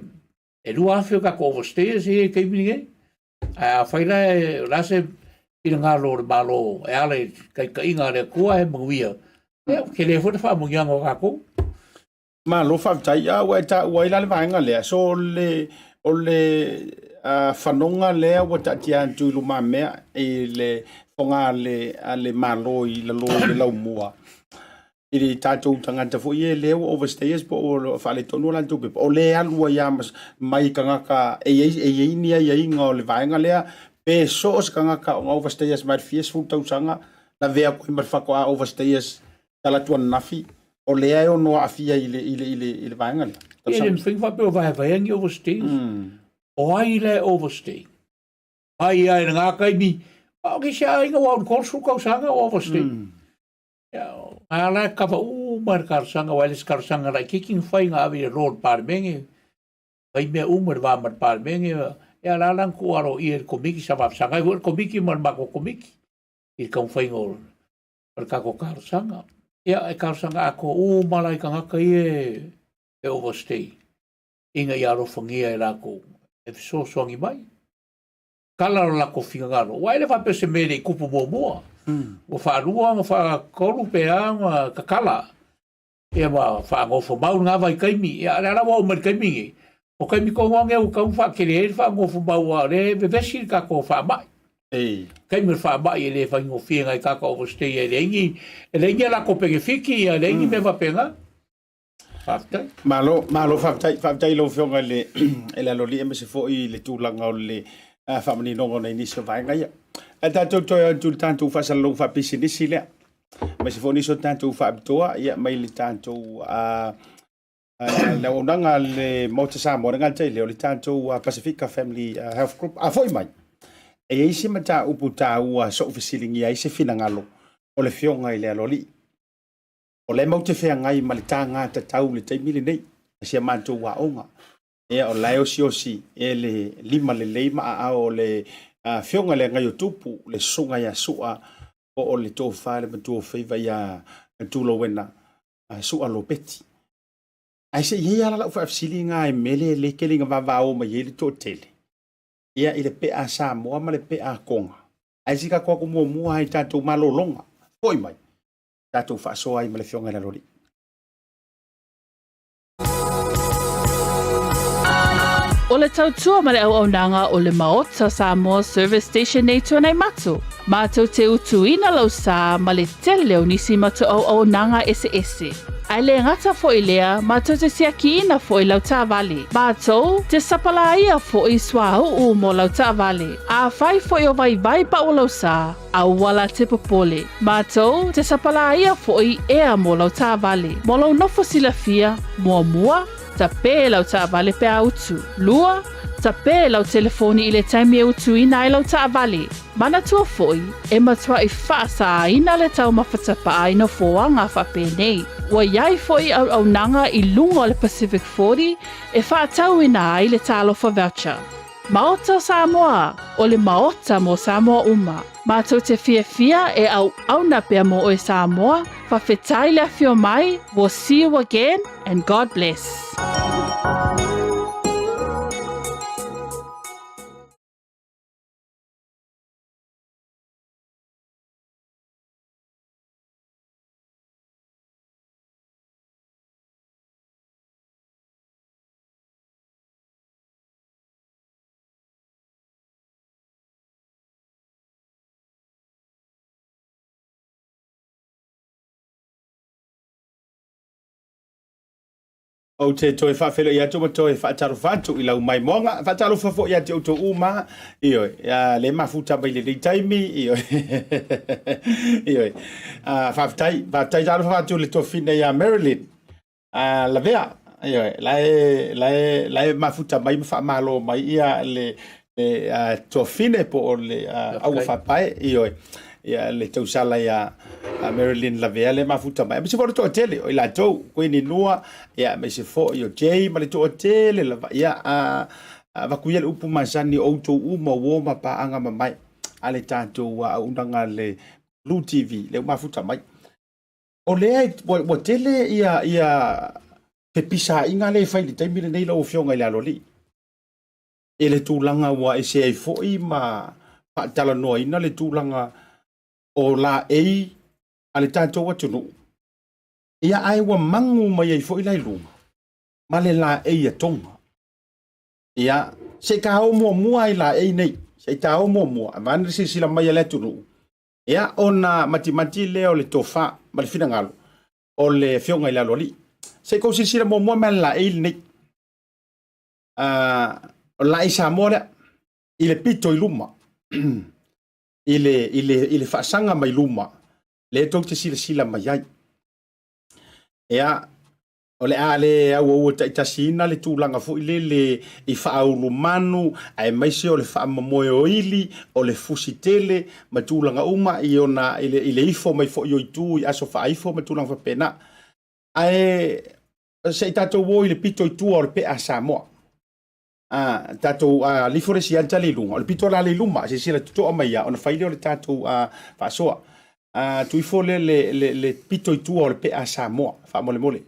e 2,000 o tatou overstayers ia i le taimi lenei. Ae afai la o le a se finagalo o le Malo e ala i taitaiga a le Atua e manuia, ia ua tele foi le faamanuiaga o tatou. Malo faafetai. A ua e taua ai la le vaega lea, so o le, o le fanoga lea ua taatia atu i lumamea i le foga a le Malo i lalo i le laumua i le tatou tagata foi ia lea ua overstayers po o faaletonu a latou pepa, o lea e alu ai lava mai tagata e i ai, e i ai ni aiaiga o le vaega lea, pe so o se tagata o overstayers mai le fia sefulu tausaga, lavea atu ai ma le faatoa overstayers talaatu ananafi, o lea e ono aafia i le, i le, i le, i le vaega lea. E le mafai ona faapea o vaevaea ni overstayers. O ai la e overstay? Mai lava i lena taimi, a o nisi aiga ua au i le 30 tausaga o overstay. Ia, a la e kava uma i le talosaga, aua e le o se talosaga laitiiti na fai na ave i le law i le Palemene, fai mea uma i le va ma le Palemene, ia o la la na tuu aloaia e le Komiti, sa faafesagai foi le Komiti ma le matou Komiti i le taumafaiga o le tatou talosaga. Ia, e talosaga atoa uma la i tagata ia e overstay ina ia alofagia e latou e fesoasoani mai. Kala lo latou finagalo, aua e le faapea o se mea e le i tupu muamua. Ua faalua ona faatolu pe a ona tatala, ia ma faanofomau lena vaitaimi. Ia a o lea la ua oo mai i le taimi lenei, o taimi tonu lava nei ua tatau ona faatele ai le faanofomau aua o lea e vevesi le tatou faamai. Taimi o le faamai e le faigofie nai tagata overstay e leai ni, e leai ni a latou penefiti, e leai ni mea faapena. Faafetai. Malo, malo faafetai, faafetai i lau Afioga i le, i le Aloalii aemaise foi i le tulaga o le faamaninoga o nai nisi o vaega ia. Ae tatou toe atu i le tatou faasalalauga faapisinisi lea, aemaise foi nisi o tatou faapitoa ia mai le tatou le auaunaga a le Maota Samoa, le gata i lea o le tatou Pasifika Family Health Group. A foi mai, e i ai se mataupu taua sa ou fesiligia ai se finagalo o le Afioga i le Aloalii. O la e matou te feagai ma le taga tatau i le taimi lenei i si a matou aoga. Ia, o la e osiosi e le lima lelei ma aao o le Afioga i le Agai o Tupu, le Susuga ia Sua, po o le Tofa i le Matua o Faiva ia Tulouena Sua Lopeti. Ae se i i ai lava lau faafesili lena i mea lea e tele ina vavao mai ai le toatele, ia i le pea a Samoa ma le pea a Toga. Ae se i tatou atu muamua lava i tatou malologa. Foi mai. Tatou faasoa ai ma le Afioga i le Aloalii. O le tautua ma le auaunaga o le Maota Samoa Service Station nei Tuanaimato, matou te utuina lau sa ma le tele o nisi matou auaunaga eseese. Ae le gata foi lea, matou te siakiina foi lau taavale. Matou te sapalaia foi suauu mo lau taavale. Afai foi o vaivai pau o lau sa, Aua la te popole. Matou te sapalaia foi ea mo lau taavale. Mo lou nofo silafia, muamua, tape lau taavale pe a utu. Lua, tape lau telefoni i le taimi e utuina ai lau taavale. Manatua foi, e matuai faasāina le taumafa tapaa i nofoaga faapenei. Ua i ai foi auaunaga i luga o le Pacific 40 e faatauina ai le Talofa Voucher. Maota o Samoa, o le Maota mo Samoa uma. Matou te fiafia e auauna pea mo oe Samoa, fafetai le afio mai, we'll see you again and God bless. Ou te toe faafeiloai atu ma toe faatalofa atu i lau maimoaga. Faatalofa foi ia te outou uma, ioe, le mafuta mai lenei taimi, ioe. Ioe. Faafetai, faafetai talofa atu i le tofina ia Marilyn. Lavea, ioe, la e, la e, la e mafuta mai ma faamalo mai ia le, le tuafine po o le aua faapae, ioe, ia le tausala ia Marilyn Lavea le mafuta mai. Aemaise foi o le toatele o i latou, Queenie Nua, ia aemaise foi o Jay ma le toatele lava. Ia, avatu ia le upu masani o outou uma uo ma paaga mamae a le tatou auaunaga le Blue TV, lea ua mafuta mai. O lea ua tele ia, ia fepisaiga lea e fai i le taimi lenei lau Afioga i le Aloalii, i le tulaga ua ese ai foi ma faatalanoaina le tulaga o laei a le tatou atunuu, ia ae ua magu mai ai foi la i luga ma le laei a Tonga. Ia, se i ta o muamua i laei nei, se i ta o muamua, vaeane le silasila mai a le atunuu, ia ona matimati lea o le tofa ma le finagalo o le Afioga i le Aloalii. Se i tou silasila muamua mai le laei lenei. O le laei Samoa lea, i le pito i luma, i le faasaga mai luma, lea tou te silasila mai ai. Ia, o le a le auaua taitasiina le tulaga foi lele i faaulumanu, aemaise o le faamomoe o ili, o le fusi tele ma tulaga uma i ona i le ifo mai foi o itu i aso faaifo ma tulaga faapena. Ae se i tatou o i le pito i tua o le pea a Samoa. A tatou lifo le isi ata le i luga, o le pito la le i luma, silasila totoa mai ia, ona fai lea o le tatou faasoa. Tuu ifo lea le pito i tua o le pea a Samoa, faamolemole.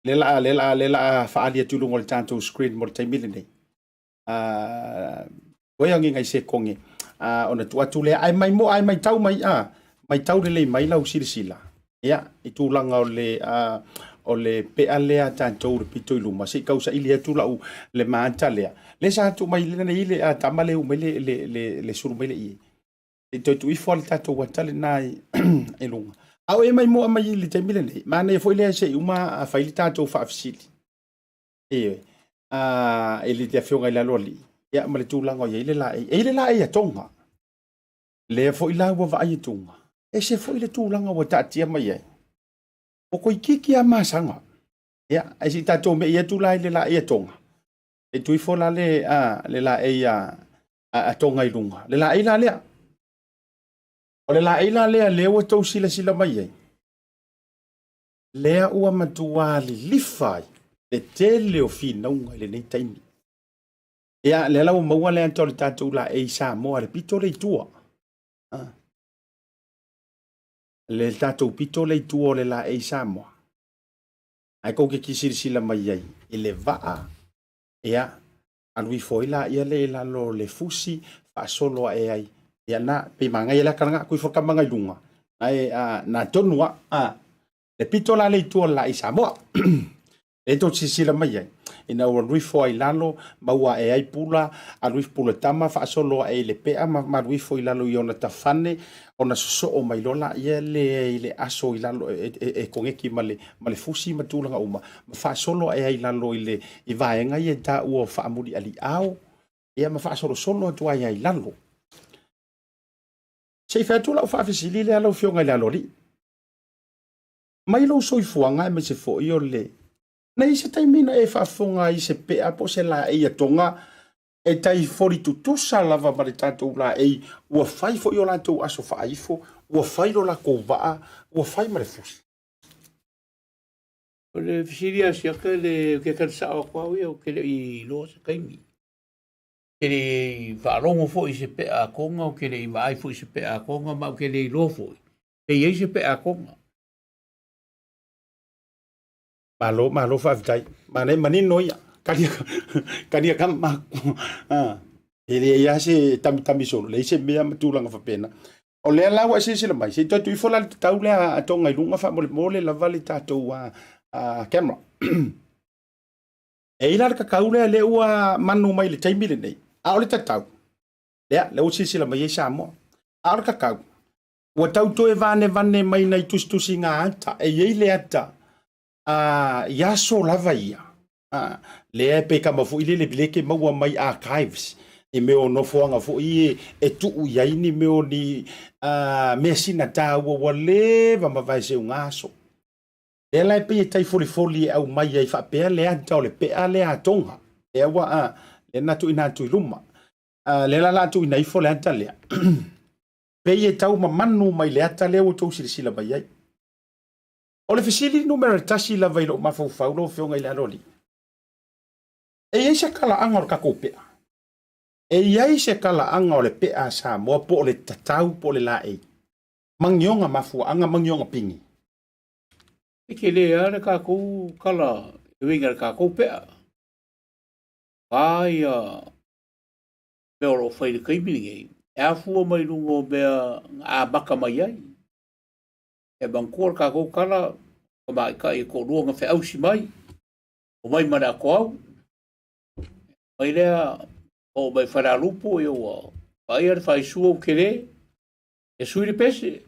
Lea la faaali atu i luga o le tatou screen mo le taimi lenei. Oi agiga i se koge ona tuu atu lea, ae mai mo, ae maitau mai, maitau lelei mai lau silasila, ia, i tulaga o le, o le pea lea a tatou le pito i luma, se i tau saili atu lau le maata lea. Lea sa tuu mai lenei le tama lea mai le sulu mai le ie. I toe tuu ifo le tatou ata lena i luga. A o e mai moa mai i le taimi lenei, manaia foi lea se i uma fai le tatou faafesili. Ioe. I le Afioga i le Aloalii, ia ma le tulaga o i ai le laei. E i ai le laei a Tonga. Lea foi la ua vaai atuga, ese foi le tulaga ua taatia mai ai. Ua toeitiiti lava masaga. Ia, ae se i tatou me'i atu la i le laei a Tonga. E tuu ifo la le, le laei a Tonga i luga. Le laei la lea. O le laei la lea lea ua tou silasila mai ai. Lea ua matua lilifa ai le tele o finauga i lenei taimi. Ia, lea la ua maua le ata o le tatou laei Samoa, le pito lea i tua. Le tatou pito lea i tua o le laei Samoa. Ae tou te silasila mai ai i le vaa, ia, alu ifo ai laia lea i lalo o le fusi, faasolo ae ai. Ia na, pei manaia le ata lena, tuu ifo le tama na i luga, ae na tonu lava. Le pito la lea i tua o le laei Samoa. Lea tou te silasila mai ai, ina ua alu ifo ai i lalo, maua ae ai pula, alu ifo pula tama, faasolo ae i le pea ma alu ifo i lalo i ona tafane, ona sosoo mai loa laia lea i le aso i lalo e koneti ma le fusi ma tulaga uma, ma faasolo ae ai i lalo i le i vaega ia e taua o faamulialiao, ia ma faasolosolo atu ai i lalo. Se i fai atu lau faafesili lea lau Afioga i le Aloalii. Mai lou soifuaga aemaise foi o le Na i ai se taimi na e faafofoga ai i se pea po o se laei a Tonga e tai foli tutusa lava ma le tatou laei ua fai foi o latou aso faaifo, ua fai lo latou vaa, ua fai ma le fusi? O le fesili a siaka le ke tali sao atu au ia ou te le i iloa se taimi. Te le i faalogo foi i se pea a Tonga, ou te le i vaai foi i se pea a Tonga, ma ou te le iloa foi pe i ai se pea a Tonga. Malo, malo faafetai. Manaia, manino ia. Kali, kali ka ma. Ah. E le ia se tamitami solo, leai se mea ma tulaga faapena. O lea la ua e silasila mai, se i toe tuu ifo la le tatau lea a Tonga i luga faamolemole lava le tatou camera. E i ai la le tatau lea lea ua manu mai i le taimi lenei, a o le tatau, lea, lea ua silasila mai ai Samoa. A o le tatau, ua tau toe vanevane mai nai tusitusiga ata, e i ai le ata. I aso lava ia, a, lea e pei kama foi lele lea ke maua mai archives i mea o nofoaga foi e, e tuu i ai ni mea o ni a, mea sina tāua ua leva ma vae seuga aso. Lea la e pei e tai folifoli e aumai ai faapea le ata o le pea lea a Tonga. Lea ua, a, lea na tuuina atu i luma. A, lea la la tuuina ifo le ata lea. Pei e tau mamanu mai le ata lea ua tou silasila mai ai. O le fesili numera tasi lava i lou mafaufau lau Afioga i le Aloalii, e i ai se talaaga o le tatou pea? E i ai se talaaga o le pea a Samoa po o le tatau po o le laei? Magioga mafuaaga, magioga pigi. E tele lava le tatou tala e uiga i le tatou pea. A ia mea o lo o fai i le taimi lenei, e afua mai luga o mea na amata mai ai. E manatua le tatou tala, tamaitai e toalua na feausi mai, omai ma le atoau, mai lea oo mai Falealupo, ia ua vaaia le faisua ua tele, e sui le pese,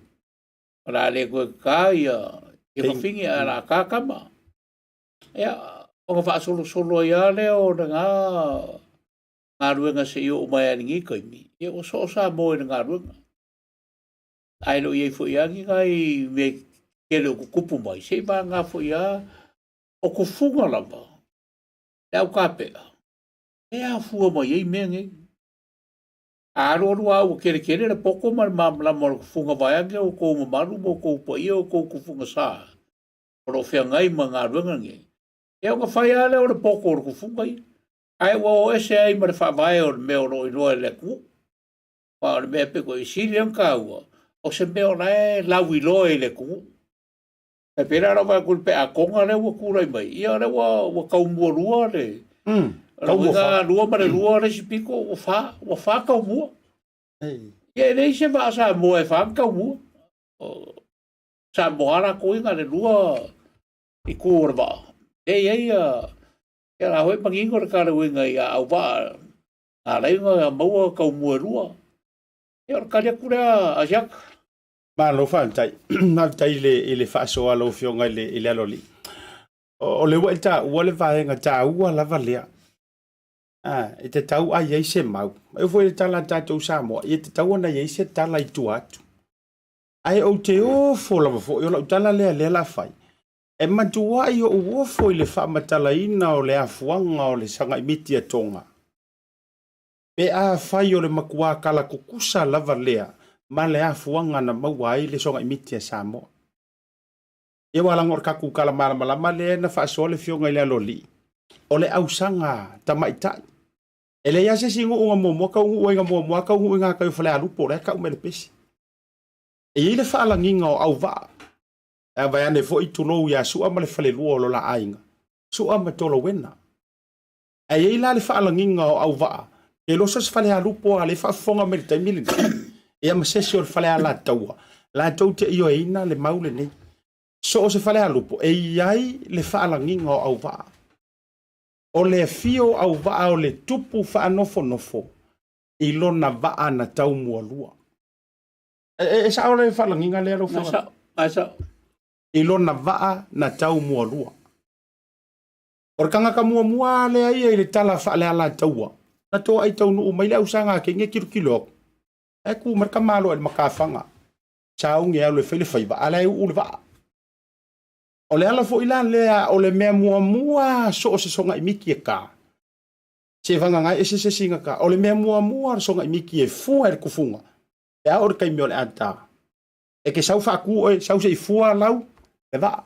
o le a le toe ta ia ia fafine ae o le a ta tama. Ia, ona faasolosolo ai lava lea o lena galuega seia oo mai lava i lenei taimi, ia ua soo Samoa i le galuega. Ae le o i ai foi lava ni nai mea tele o tutupu mai, se i vagana foi lava o tufuga lava le aukapea e afua mai ai mea nei. A alualu lava ua keletele le poto ma le malamalama o le tufuga vaeane o outou mamalu ma outou paia o outou tufuga sa o lo o feagai ma galuega nei, ia ona fai lava lea o le poto o le tufuga ia, ae ua o ese ai ma le faavae o le mea o lo o iloa e le atunuu. Aua o le mea pito i sili ona taua, o se mea o la e lauiloa i le atunuu. E pei la o lau vaai atu i le peakoga lea ua tulai mai, ia o lea ua, ua taumua lua le... taumua lua ma le lua le isi pito, ua fa, ua fa taumua. Ia e leai se vaa Samoa e fa ona taumua. O Samoa lava latou ia na o le lua itu o le vaa. E i ai ia, ia la foi manino le tala uiga i auvaa na ala ai ona maua taumua e lua. Ia o le tali atu lea a Jacques. Malo faafetai. Faafetai i le, i le faasoa a lau Afioga i le, i le Aloalii. O, o lea ua e taua le vaega taua lava lea. Ah, e tatau a i ai se mau. E oo foi i le tala a tatou Samoa, ia tatau ona i ai se tala i tua atu. Ae ou te ofo lava foi, o lau tala lea lea la fai. E matuai ou ofo i le faamatalaina o le afuaga o le sagaimiti a Tonga. Pe afai o le matua kala tutusa lava lea ma le afuaga na maua ai le sogaimiti a Samoa. Ia ua laga o le tatou tala malamalama lea na faasoa le Afioga i le Aloalii, o le ausaga tamaitai. E leai lava se isi nuu na muamua taunuu ai na muamua taunuu i gatai o Falealupo, o la e tau mai le pese. E i ai le faalagiga o auvaa, e vaeane foi tulou ia Sua ma le falelua o lo la aiga, Sua ma Tolauena. Ae i ai la le faalagiga o auvaa, ke loso se Falealupo a le faafofoga mai le taimi lenei, ia ma se isi o le Falealataua, latou te ioeina le mau lenei. So o se Falealupo, e i ai le faalagiga o auvaa. O le afio o auvaa o le tupu faanofonofo i lona vaa na taumualua. E, e, e sao le faalagiga lea lau Afioga? E sao. I lona vaa na taumualua. O le tagata muamua lea ia i le tala faalealataua, na toai taunuu mai le ausaga a Kenge tilotilo atu, ae tu mai le tamaloa i le matafaga, sauni e alu e fai le faiva, a la e uu le vaa. O le ala foi la lea o le mea muamua so o se sogaimiti e ta, se vagana ese se isi na ta, o le mea muamua o le sogaimiti e fua i le tufuga, pe a oo i le taimi o le a ta, e te sau faatu oe, sau se i fua lau le vaa.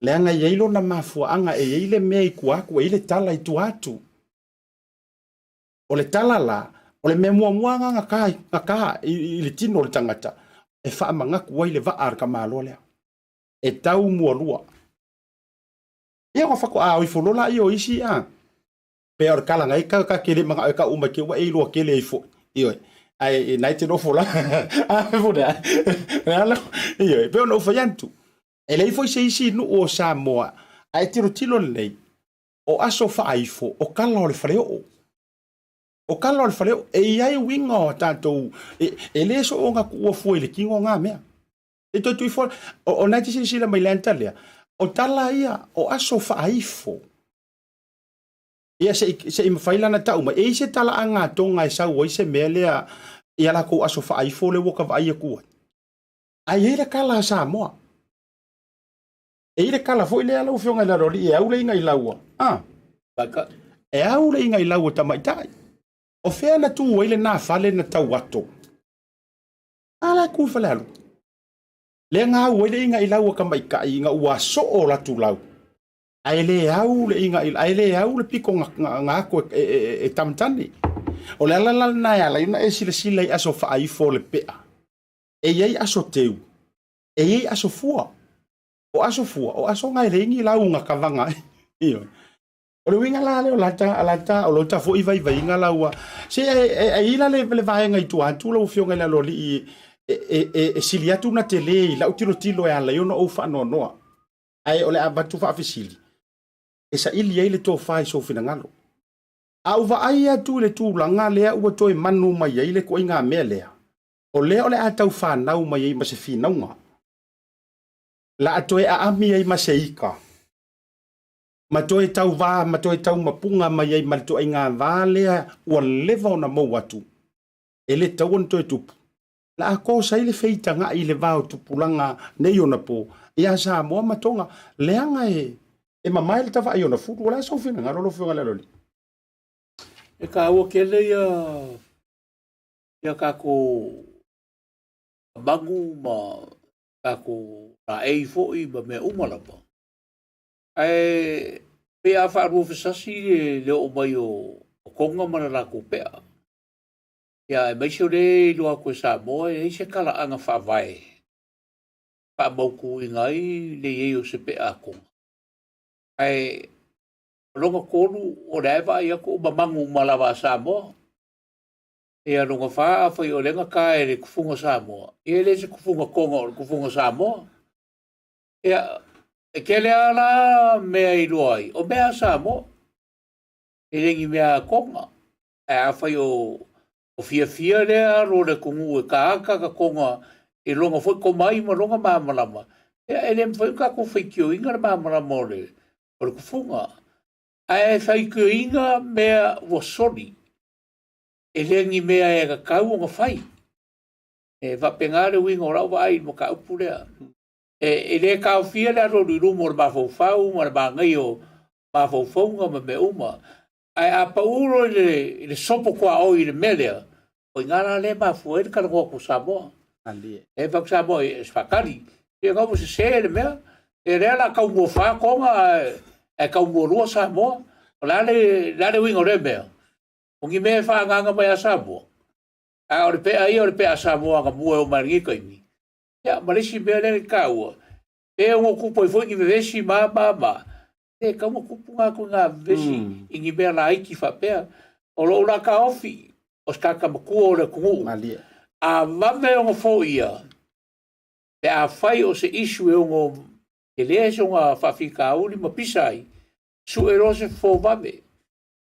Leaga e i ai lona mafuaaga, e i ai le mea i tua atu, e i ai le tala i tua atu. O le tala la, o le mea muamua lena na ta, na ta i, i le tino o le tagata, e faamanatu ai le vaa a le tamaloa lea. E tau mualua. Ia ua faatoa o ifo loa laia o isi a. Pe o le tala nai ka ka kele manao e kau mai ke ua e iloa kele ai foi. Ioe. Ae e nai te nofo la. A fo le. Le ala. Ioe. Pe ona ou fai atu. E leai foi se isi nuu o Samoa ae tilotilo lelei, o aso faaifo, o kala o le faleoo. O kala o le faleoo, e i ai uiga o tatou, e, e le soona tuua fua i le tino ngā mea. E toe tui fua, o, o nai te silasila mai le anta lea, O tala ia o aso faaifo. Ia se i, se i mafai lana tau mai. E i se tala a Tonga e sau ai se mea lea i a lakou aso faaifo lea ua ka vaai atu ai. Ae i ai le kala a Samoa. E i ai le kala foi lea lau Afioga i le Aloalii e au le iga i laua. Ah. E au le iga i laua tamaitai. O fea na tu ai lena fale na tau ato? A la e tu i Falealupo. Lea na au ai le iga i lau a tamaitai ina ua soo o latu lau. Ae le au le iga i, ae le au le pito na, na, na ato e, e, e, e tamatane. O le ala la lena e ala ai ona e silasila i aso faaifo o le pea. E i ai aso teu, e i ai aso fua. O aso fua, o aso na e leai ni lau na kavaga ai. Ioe. O le uiga la lea o lata, lata, o lota foi vaivaiga la ua, se e, e, e i la le, le vaega i tua atu lau Afioga i le Aloalii e, e, e, e sili atu na tele i lau tilotilo e ala ai ona ou faanoanoa. Ae o le a avatu faafesili, e saili ai le tofa i sou finagalo. A ou vaai atu i le tulaga lea ua toe manu mai ai le ituaiga mea lea, o lea o le a tau fanau mai ai ma se finauga, la a toe aami ai ma se ika, ma toe tauvā ma toe taumapuga mai ai ma le ituaiga va lea ua leva ona mou atu, e le tatau ona toe tupu. La a kosa ai le feitagaʻi i le va o tupulaga nei ona po ia Samoa ma Toga, leaga e e mamae le tavaai ona fulu. O le a sou finagalo lau Afioga i le Aloalii? E taua tele ia ia tatou magu ma tatou laei foi ma mea uma lava. Ae pei a faaluafesasi le oo mai o Toga ma le latou pea. Ia aemaise o lea e iloa atu e Samoa e leai se talaaga faavae e faamautuina ai le i ai o se pea a Toga. Ae o lona tolu, o lea e vaai atu o mamagu uma lava a Samoa. Ia lona fa, afai o lea na ta e le tufuga Samoa, ia e le se tufuga Toga o le tufuga Samoa. Ia, e tele lava la mea e iloa ai, o mea a Samoa, e le ni mea a Toga. Ae afai o, o fiafia lea alo o le atunuu e taata ka Toga i lona foi tomai ma lona malamalama, ia e le mafai ona tatou faitioina le malamalama o le, o le tufuga. Ae faitioina mea ua soli, e le ni mea e tatau ona fai. E faapena le uiga o lau vaai i le mataupu lea. E, e le taofia le alualu i luma o le mafaufau ma le manaia o mafaufauga ma mea uma. Ae a pau loa i le, i le sopo tuaoi i le mea lea, o i ina la lea e mafua ai le talanoa atu o Samoa. E fai atu Samoa e se faatali. Ia na ua sese le mea. E lea la tau muafa Toga ae, ae tau mualua Samoa. O le a le, le a le uiga o lea mea? O ni mea e faaagaaga mai ia Samoa. Ae o le pea ia o le pea a Samoa anamua e oo mai i lenei taimi. Ia, ma le isi mea lea e taua, pe ono tupu ai foi ni vevesi ma ma ma, e tatau ona tupu na ituaiga vevesi mm. i ni mea laiti faapea. O lou la taofi, o se tagata matua o le atunuu, Malie. a vave ona foia, pe afai o se issue e ono tele se ona faafitauli ma pisa ai, sue loa se fofo vave.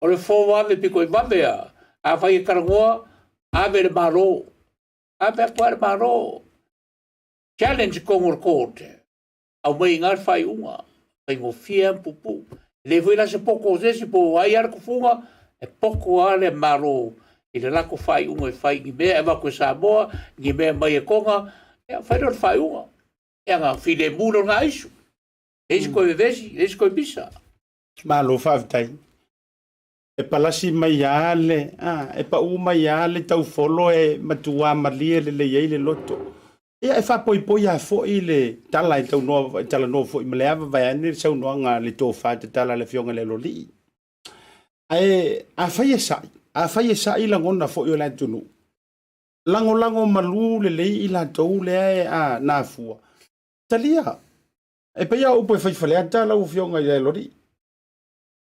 O le fofo vave pito i vave a, afai e talanoa, ave le Malo. Ave atu lava le Malo, challenge totonu o le court, aumai i ina le faaiuga, faigofie lava ma puupuu. E leai foi la se poto o se isi po o ai lava le tufuga, e poto lava le Malo i le latou faaiuga e fai i ni mea e avatu e Samoa, ni mea e aumai e Toga, ia fai lea o le faaiuga. Ia na filemu lea o lena issue. Leai se toe vevesi, leai se toe pisa. Malo faafetai. E palasi mai lava le, a, e pau mai lava le taufolo e matua malie lelei ai le loto. Ia, e faapoipoi lava foi le tala e taunoa, e talanoa foi ma le ava vaeane le saunoaga a le tofa tatala a le Afioga i le Aloalii. Ae afai e sa'i, afai e sa'i lagona foi o le atunuu, lagolago malu lelei i latou lea e a, nafua, talia. E pei lava o upu e fai Faleata lau Afioga i le Aloalii.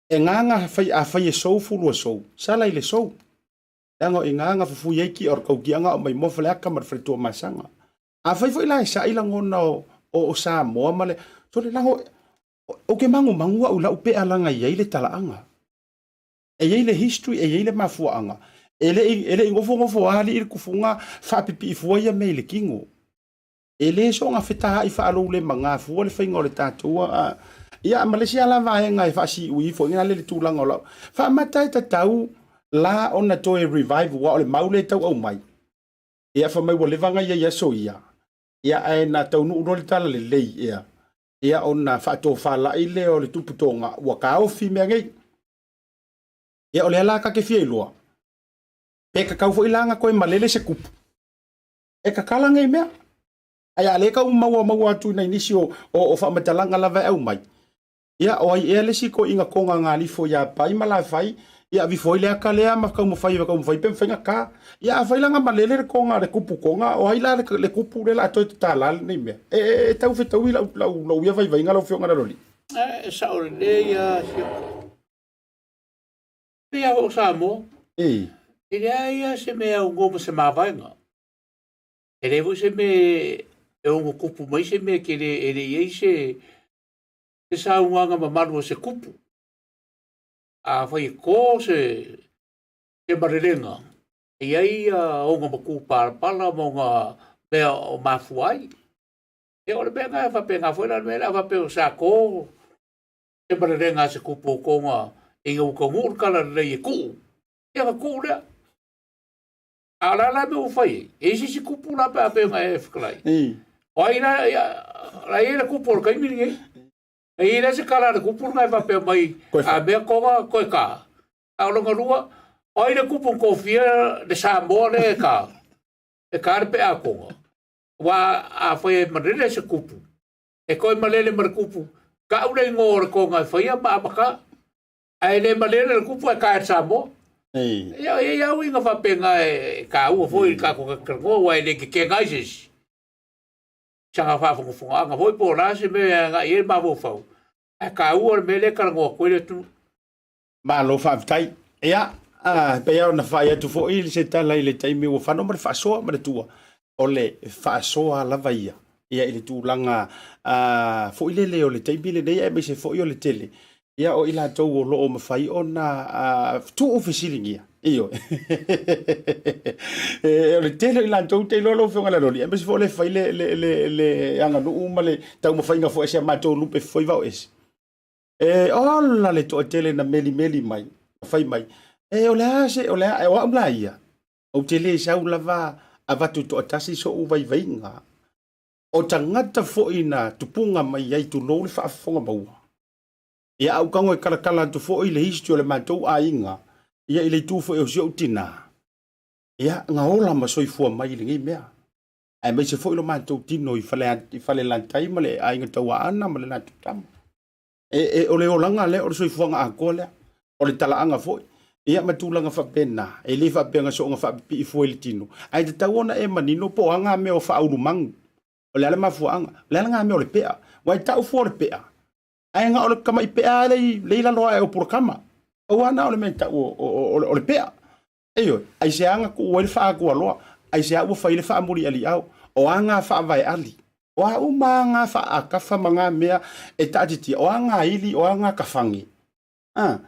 E gaga fai afai e sou fulu a sou, sala i le sou. Leaga o i ina na fufui ai kia o le taukiaga o Maimoa Faleata ma le faletua Masaga. Afai foi la e sa'i lagona o, o, o Samoa ma le, sole lago, ou te magumagu au i lau pea laga e i ai le talaaga. E i ai le history, e i ai le mafuaaga. E le i, e le i nofonofo lava alii le tufuga faapipii fua ia mea i le tino. E le soona fetaai faalou-le-magā fua le faiga o le tatou a ia ma le isi lava vaega e faasiui ifo ina le le tulaga o lau faamata e tatau la ona toe revive aua o le mau lea e tau aumai ia fai mai ua leva ona i ai i aso ia ia ae na taunuu loa le tala lelei ea ia ona faatofalai lea o le tupu toga ua taofi mea nei. Ia o lea la ta te fia iloa pe tatau foi la ona toe malele se kupu e tatala nei mea. Ae a lea tau maua maua atu i nai nisi o, o, o faamatalaga lava e aumai. Ia, o ai ea le isi toeaina toga galifo ia Pai ma Lafai, ia avifo ai le ata lea ma taumafai taumafai pe mafai ona ta. Ia afai la na malele le toga le kupu toga, o ai la le, le kupu lea la a toe tatala lenei mea? E, e, e tau fetaui lau, lau, lau ia vaivaiga lau Afioga Laloli. E sao lelei ia Siaka. Pei lava o Samoa. E. E leai lava se mea e aunoa ma se mavaega. E leai foi se mea e ono tupu mai se mea tele e le i ai se se saunoaga mamalu a se kupu. Afai e to se se malelega, e i ai ona matu palapala ma ona mea o mafua ai. Ia o le mea lena e faapena foi la le mea lea, a faapea o sa to se malelega a se kupu o toga ina ua taunuu le tala lelei e tuu, ia ona tuu lea. A o le a la le mea ua fai ai? E i ai se isi kupu la pe a pei ona e fetalai? O ai la, ia, la e i ai le kupu o le taimi lenei. E i ai la se tala a le kupu lena e faapea mai, a mea toga toe ta. A o lona lua, o ai le kupu na tofia le Samoa lea e ta? E ta le pea a toga. Aua afai e malele se kupu, e toe malele ma le kupu, tau le igoa o le toga e faia ma amata. Ae le malele le kupu ae tae Samoa. Ia, e i ai uiga faapena e taua foi i le tatou talanoa, aua e le tetena ai se isi. Saga faafogafogaaga foi po o le a se mea e agai i ai le mafaufau, ae taua le mea lea e talanoa atu ai le atunuu. Malo faafetai. Ia, e pei lava ona fai atu foi se tala i le taimi ua fano ma le faasoa ma le tua, o le faasoa lava ia, ia i le tulaga foi lele o le taimi lenei aemaise foi o le tele ia o i latou o lo o mafai ona tuufesiligia. Ioe. O le tele o i latou te iloa lau Afioga i le Aloalii, aemaise foi o le fai le, le, le, le aganuu ma le taumafaiga foi a si a matou lupe foi vao ese. E ola le toatele na melimeli mai, na fai mai, e o le a se, o le a, o au la ia, ou te le sau lava avatu toatasi so'u vaivaiga. O tagata foi na tupuga mai ai tulou le faafofoga maua. Ia a ou tago e talatala atu foi le history o le matou aiga, ia i le itu foi o si ou tina, ia na ola ma soifua mai i lenei mea. Aemaise foi lo matou tino i fale i Falelatai ma le aiga Tauaana ma le latou tama. E, e, o le olaga lea, o le soifuaga atoa lea, o le talaaga foi, ia ma tulaga faapena, e le faapea na soona faapipii fua i le tino, ae tatau ona e manino po o a ngā mea o faaulumagu, o le a le mafuaaga, o le a ngā mea o le pea, aua e tau fua o le pea, ae na o le tamai pea lava lea i lalo ae o pulakama, pau lava na o le mea e tau o, o, o, o le pea. Ioe, aisea na tuu ai le faaatualoa? Aisea ua fai le faamulialiao? O a ngā faavaeali? O a uma a ngā faaakafa ma ngā mea e taatitia? O a ngā ili? O a ngā kafage? A,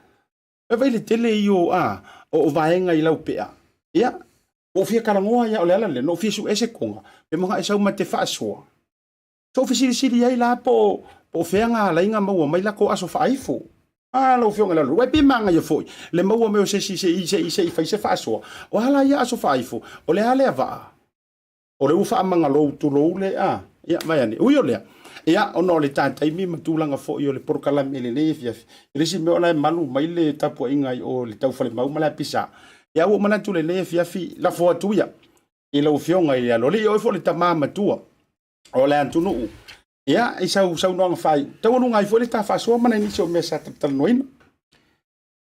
e vai le tele i o, a, o vaega i lau pea. Ia, ua ou fia talanoa ia, o le ala lea, na ou fia sue se koga, pe maga e sau ma te faasoa. Sou fesilisili ai la po o fea ngā alaiga maua mai lako aso faaifo. A, lau Afioga i le Aloalii, ua e pe magaia foi le maua mai o se isi se i se i se i fai se faasoa. O a la ia aso faaifo? O le a lea vaa? O le ua faamagalou tulou le a? Ia, vae ane. Ui o lea, ia, ona o le ta taimi ma tulaga foi o le polokalame i lenei afiafi, i le isi mea o la e malu mai le tapuaiga i o i le taufalemau ma le apisa. Ia, ua ou manatu i lenei afiafi, lafo atu ia i lau Afioga i le Aloalii, o oe foi o le tama matua o le atunuu. Ia, i sau saunoaga faaiu, taualuga ai foi le ta faasoa ma nai nisi o mea sa talatalanoaina.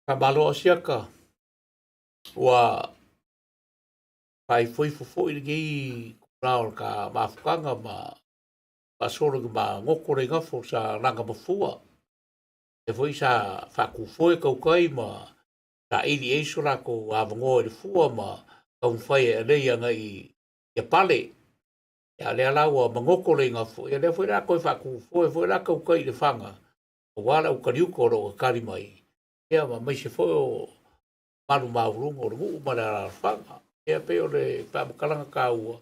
Faamalo Asiata, ua faaifoifo foi lenei tulaga o le ta mafutaga ma faasolo i magoto le igafo sa laga mafua. Lea foi sa faatufoe tautai ma saili ai so latou avanoa i le fua ma taumafai e alei agai ia pale. Ia lea la ua magoto le igafo, ia lea foi la toe faatufoe foi la tautai i le faga, aua le aukaliuta o lo o tatali mai, ia ma aemaise foi o malu maualuga o le nuu ma le alaalafaga. Ia pei o le faamatalaga taua.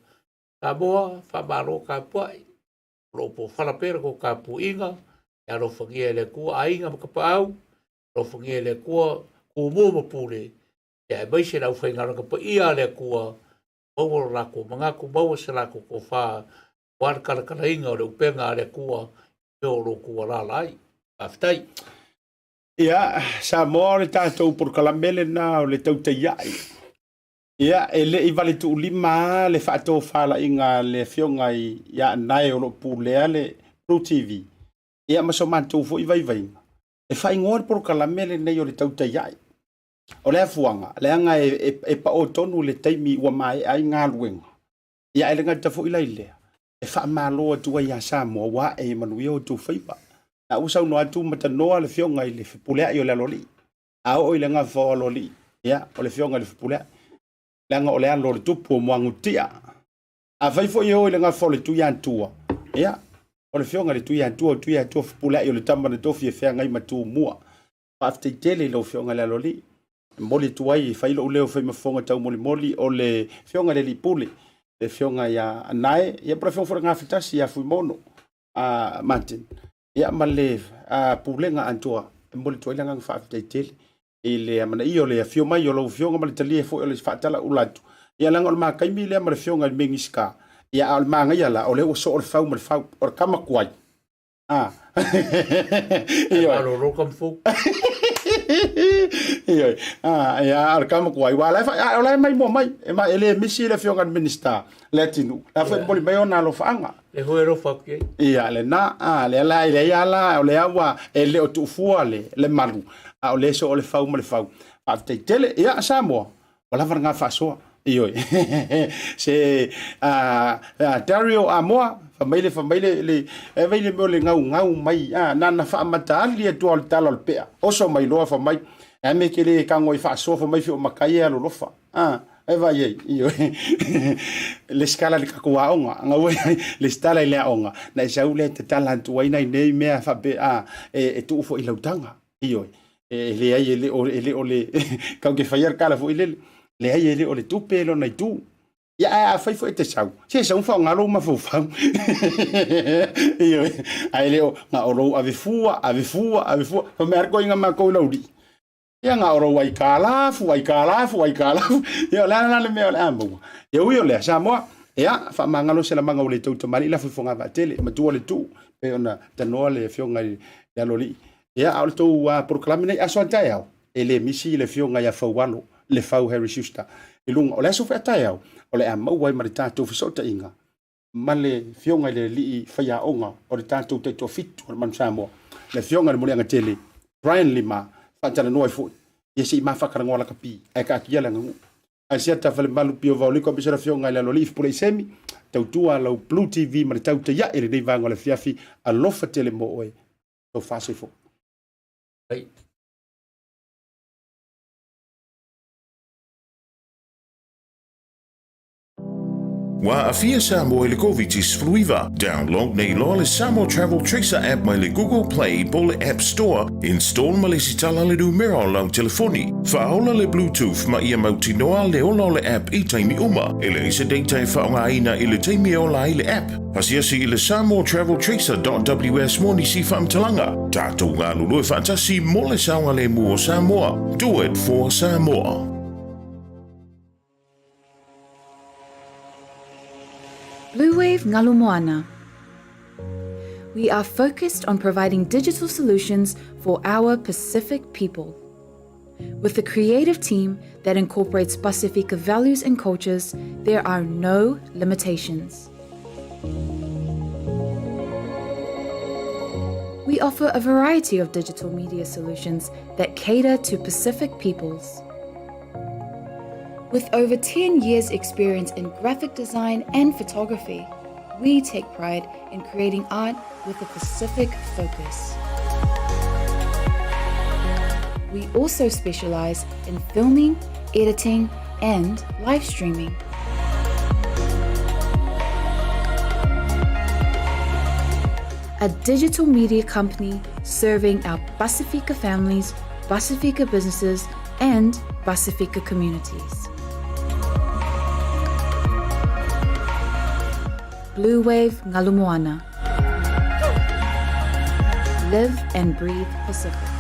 Samoa, faamalo tapuai, o lo o pofala pea le tou tapuaiga, e alofagia e le Atua aiga ma tapaau, alofagia e le Atua Tumua ma Pule, ia aemaise le aufaigaluega paia a le Atua, maua lo latou manatu, maua se latou tofa aua le talatalaina o le upega a le Atua i mea o lo o outou alaala ai. Faafetai. Ia, Samoa o le tatou polokalame lena o le tautaiai. Ia, e le i valetuulima lava le faatofalaiga a le Afioga ia Anae o lo o pulea le Blue TV, ia ma so matou foi vaivaiga, e faaigoa le polokalame lenei o le Tautai Ae. O le afuaga, leaga e, e, e pao tonu le taimi ua maea ai galuega, ia ae le gata foi la i lea, e faamalo atu ai ia Samoa ua ae manuia outou faiva. Na ua saunoa atu ma tanoa le Afioga i le Fepuleai o le Aloalii, A oo i le gafa o Aloalii, ia, o le afioga i le Fepuleai, leaga o le alo o le tupu o Muagututia. Afai foi e oo i le gafa o le Tuiatua, ia, o le afioga i le Tuiatua, o Tuiatua Fepuleai o le tama na tofi e feagai ma Tumua. Faafetai tele i lau afioga i le Aloalii. E momoli atu ai, e fai lou leo e fai ma fofoga taumolimoli, o le afioga i le Alii Pule, le afioga ia Anae, ia po o le afioga foi i le Gafatasi ia Fuimono a Martin, ia ma le Pulega atoa. E momoli atu ai le agaga faafetai tele i le amanaia o le afio mai o lau afioga ma le talia foi o le faatalaula atu. Ia leaga o le ma taimi lea ma le afioga i le Minisita, ia a o le manaia la, o lea ua soo le fau ma le fau, o le tama tuai. Ah. Ioe. Malolo ka mfou. Ioe. Ah, ia, o le tama tuai. Ua la e, o la e mai mua mai. E, ma, e le misi le afioga i le Minisita, le Atinuu. La foi momoli mai ona alofaaga. Le hoe alofa atu i ai. Ia, lena, a, lea la, lea ia la, o lea ua, e le o tuufua le, le malu, a o lea soo le fau ma le fau. Faafetai tele, ia, Samoa, ua lava lena faasoa. Ioe. Se, a, a, Dario Amoa, fai mai le, fai mai le, le, e vai le mea o le gaugau mai, a, nana faamataali atu o le tala o le pea. Oso mai loa fai mai, e a mea ke le tago ai faasoa fai mai fi o makai e alolofa. A, e vai ai, ioe. Lesitala i le tatou aoga, gaua ai, lesitala i le aoga, na e sau lea e tatala atu ai nai nei mea faapea, a, e, e tuu foi i lau taga, ioe. E leai e le o, e le o le, kau ke faia le tala foi lele, leai e le o le tupe lona itu. Ia, ae afai foi e te sau, se sau faaaoga lou mafaufau. Ioe, ae le o, na o lou ave fua, ave fua, ave fua, fai mai lava le toeaina matou i Laulii, Ia na o lou aikalafu, aikalafu, aikalafu. Ia o le a la le mea o le a maua. Ia ui o lea, Samoa, ia, faamagalo se lamaga ua le tau tamalii lafo i fogavaatele, matua le tuu, pei ona tanoa le afioga i le Aloalii. Ia, a o le tou polokalame nei, aso a taeao, e le misi le afioga ia Faualo, Lefau Harry Schuster, i luga. O le aso foi a taeao, o le a maua ai ma le tatou fesootaiga ma le Afioga i le Alii Faiaoga o le tatou Taitoafitu o le Manu Samoa, le Afioga i le Muliagatele Brian Lima, faatalanoa ai foi, ia se i ma faatalanoa lakapi, ae taatia le aganuu. Ae sia Falemalo Pio Vaoliko aemaise le Afioga i le Aloalii Fepuleai Semi, tautua lau Blue TV ma le tautai ae lenei vaega o le afiafi, alofa tele mo oe, tofa soifua. Ai. Ua aafia Samoa i le Koviti-19. Download nei loa le Samoa Travel Tracer app mai le Google Play po o le App Store. Install ma lesitala le numera o lau telefoni. Faaola le Bluetooth ma ia mautinoa le ola o le app i taimi uma. E leai se data e faaaogaina i le taimi e ola ai le app. Asiasi i le samoatraveltracer.ws mo nisi faamatalaga. Tatou galulue faatasi mo le saogalemu o Samoa. Do it for Samoa. Bluewave Ngalu Moana. We are focused on providing digital solutions for our Pacific people. With a creative team that incorporates Pasifika values and cultures, there are no limitations. We offer a variety of digital media solutions that cater to Pacific peoples. With over 10 years' experience in graphic design and photography, we take pride in creating art with a Pacific focus. We also specialize in filming, editing, and live streaming. A digital media company serving our Pasifika families, Pasifika businesses, and Pasifika communities. Bluewave Ngalu Moana. Live and breathe Pacific.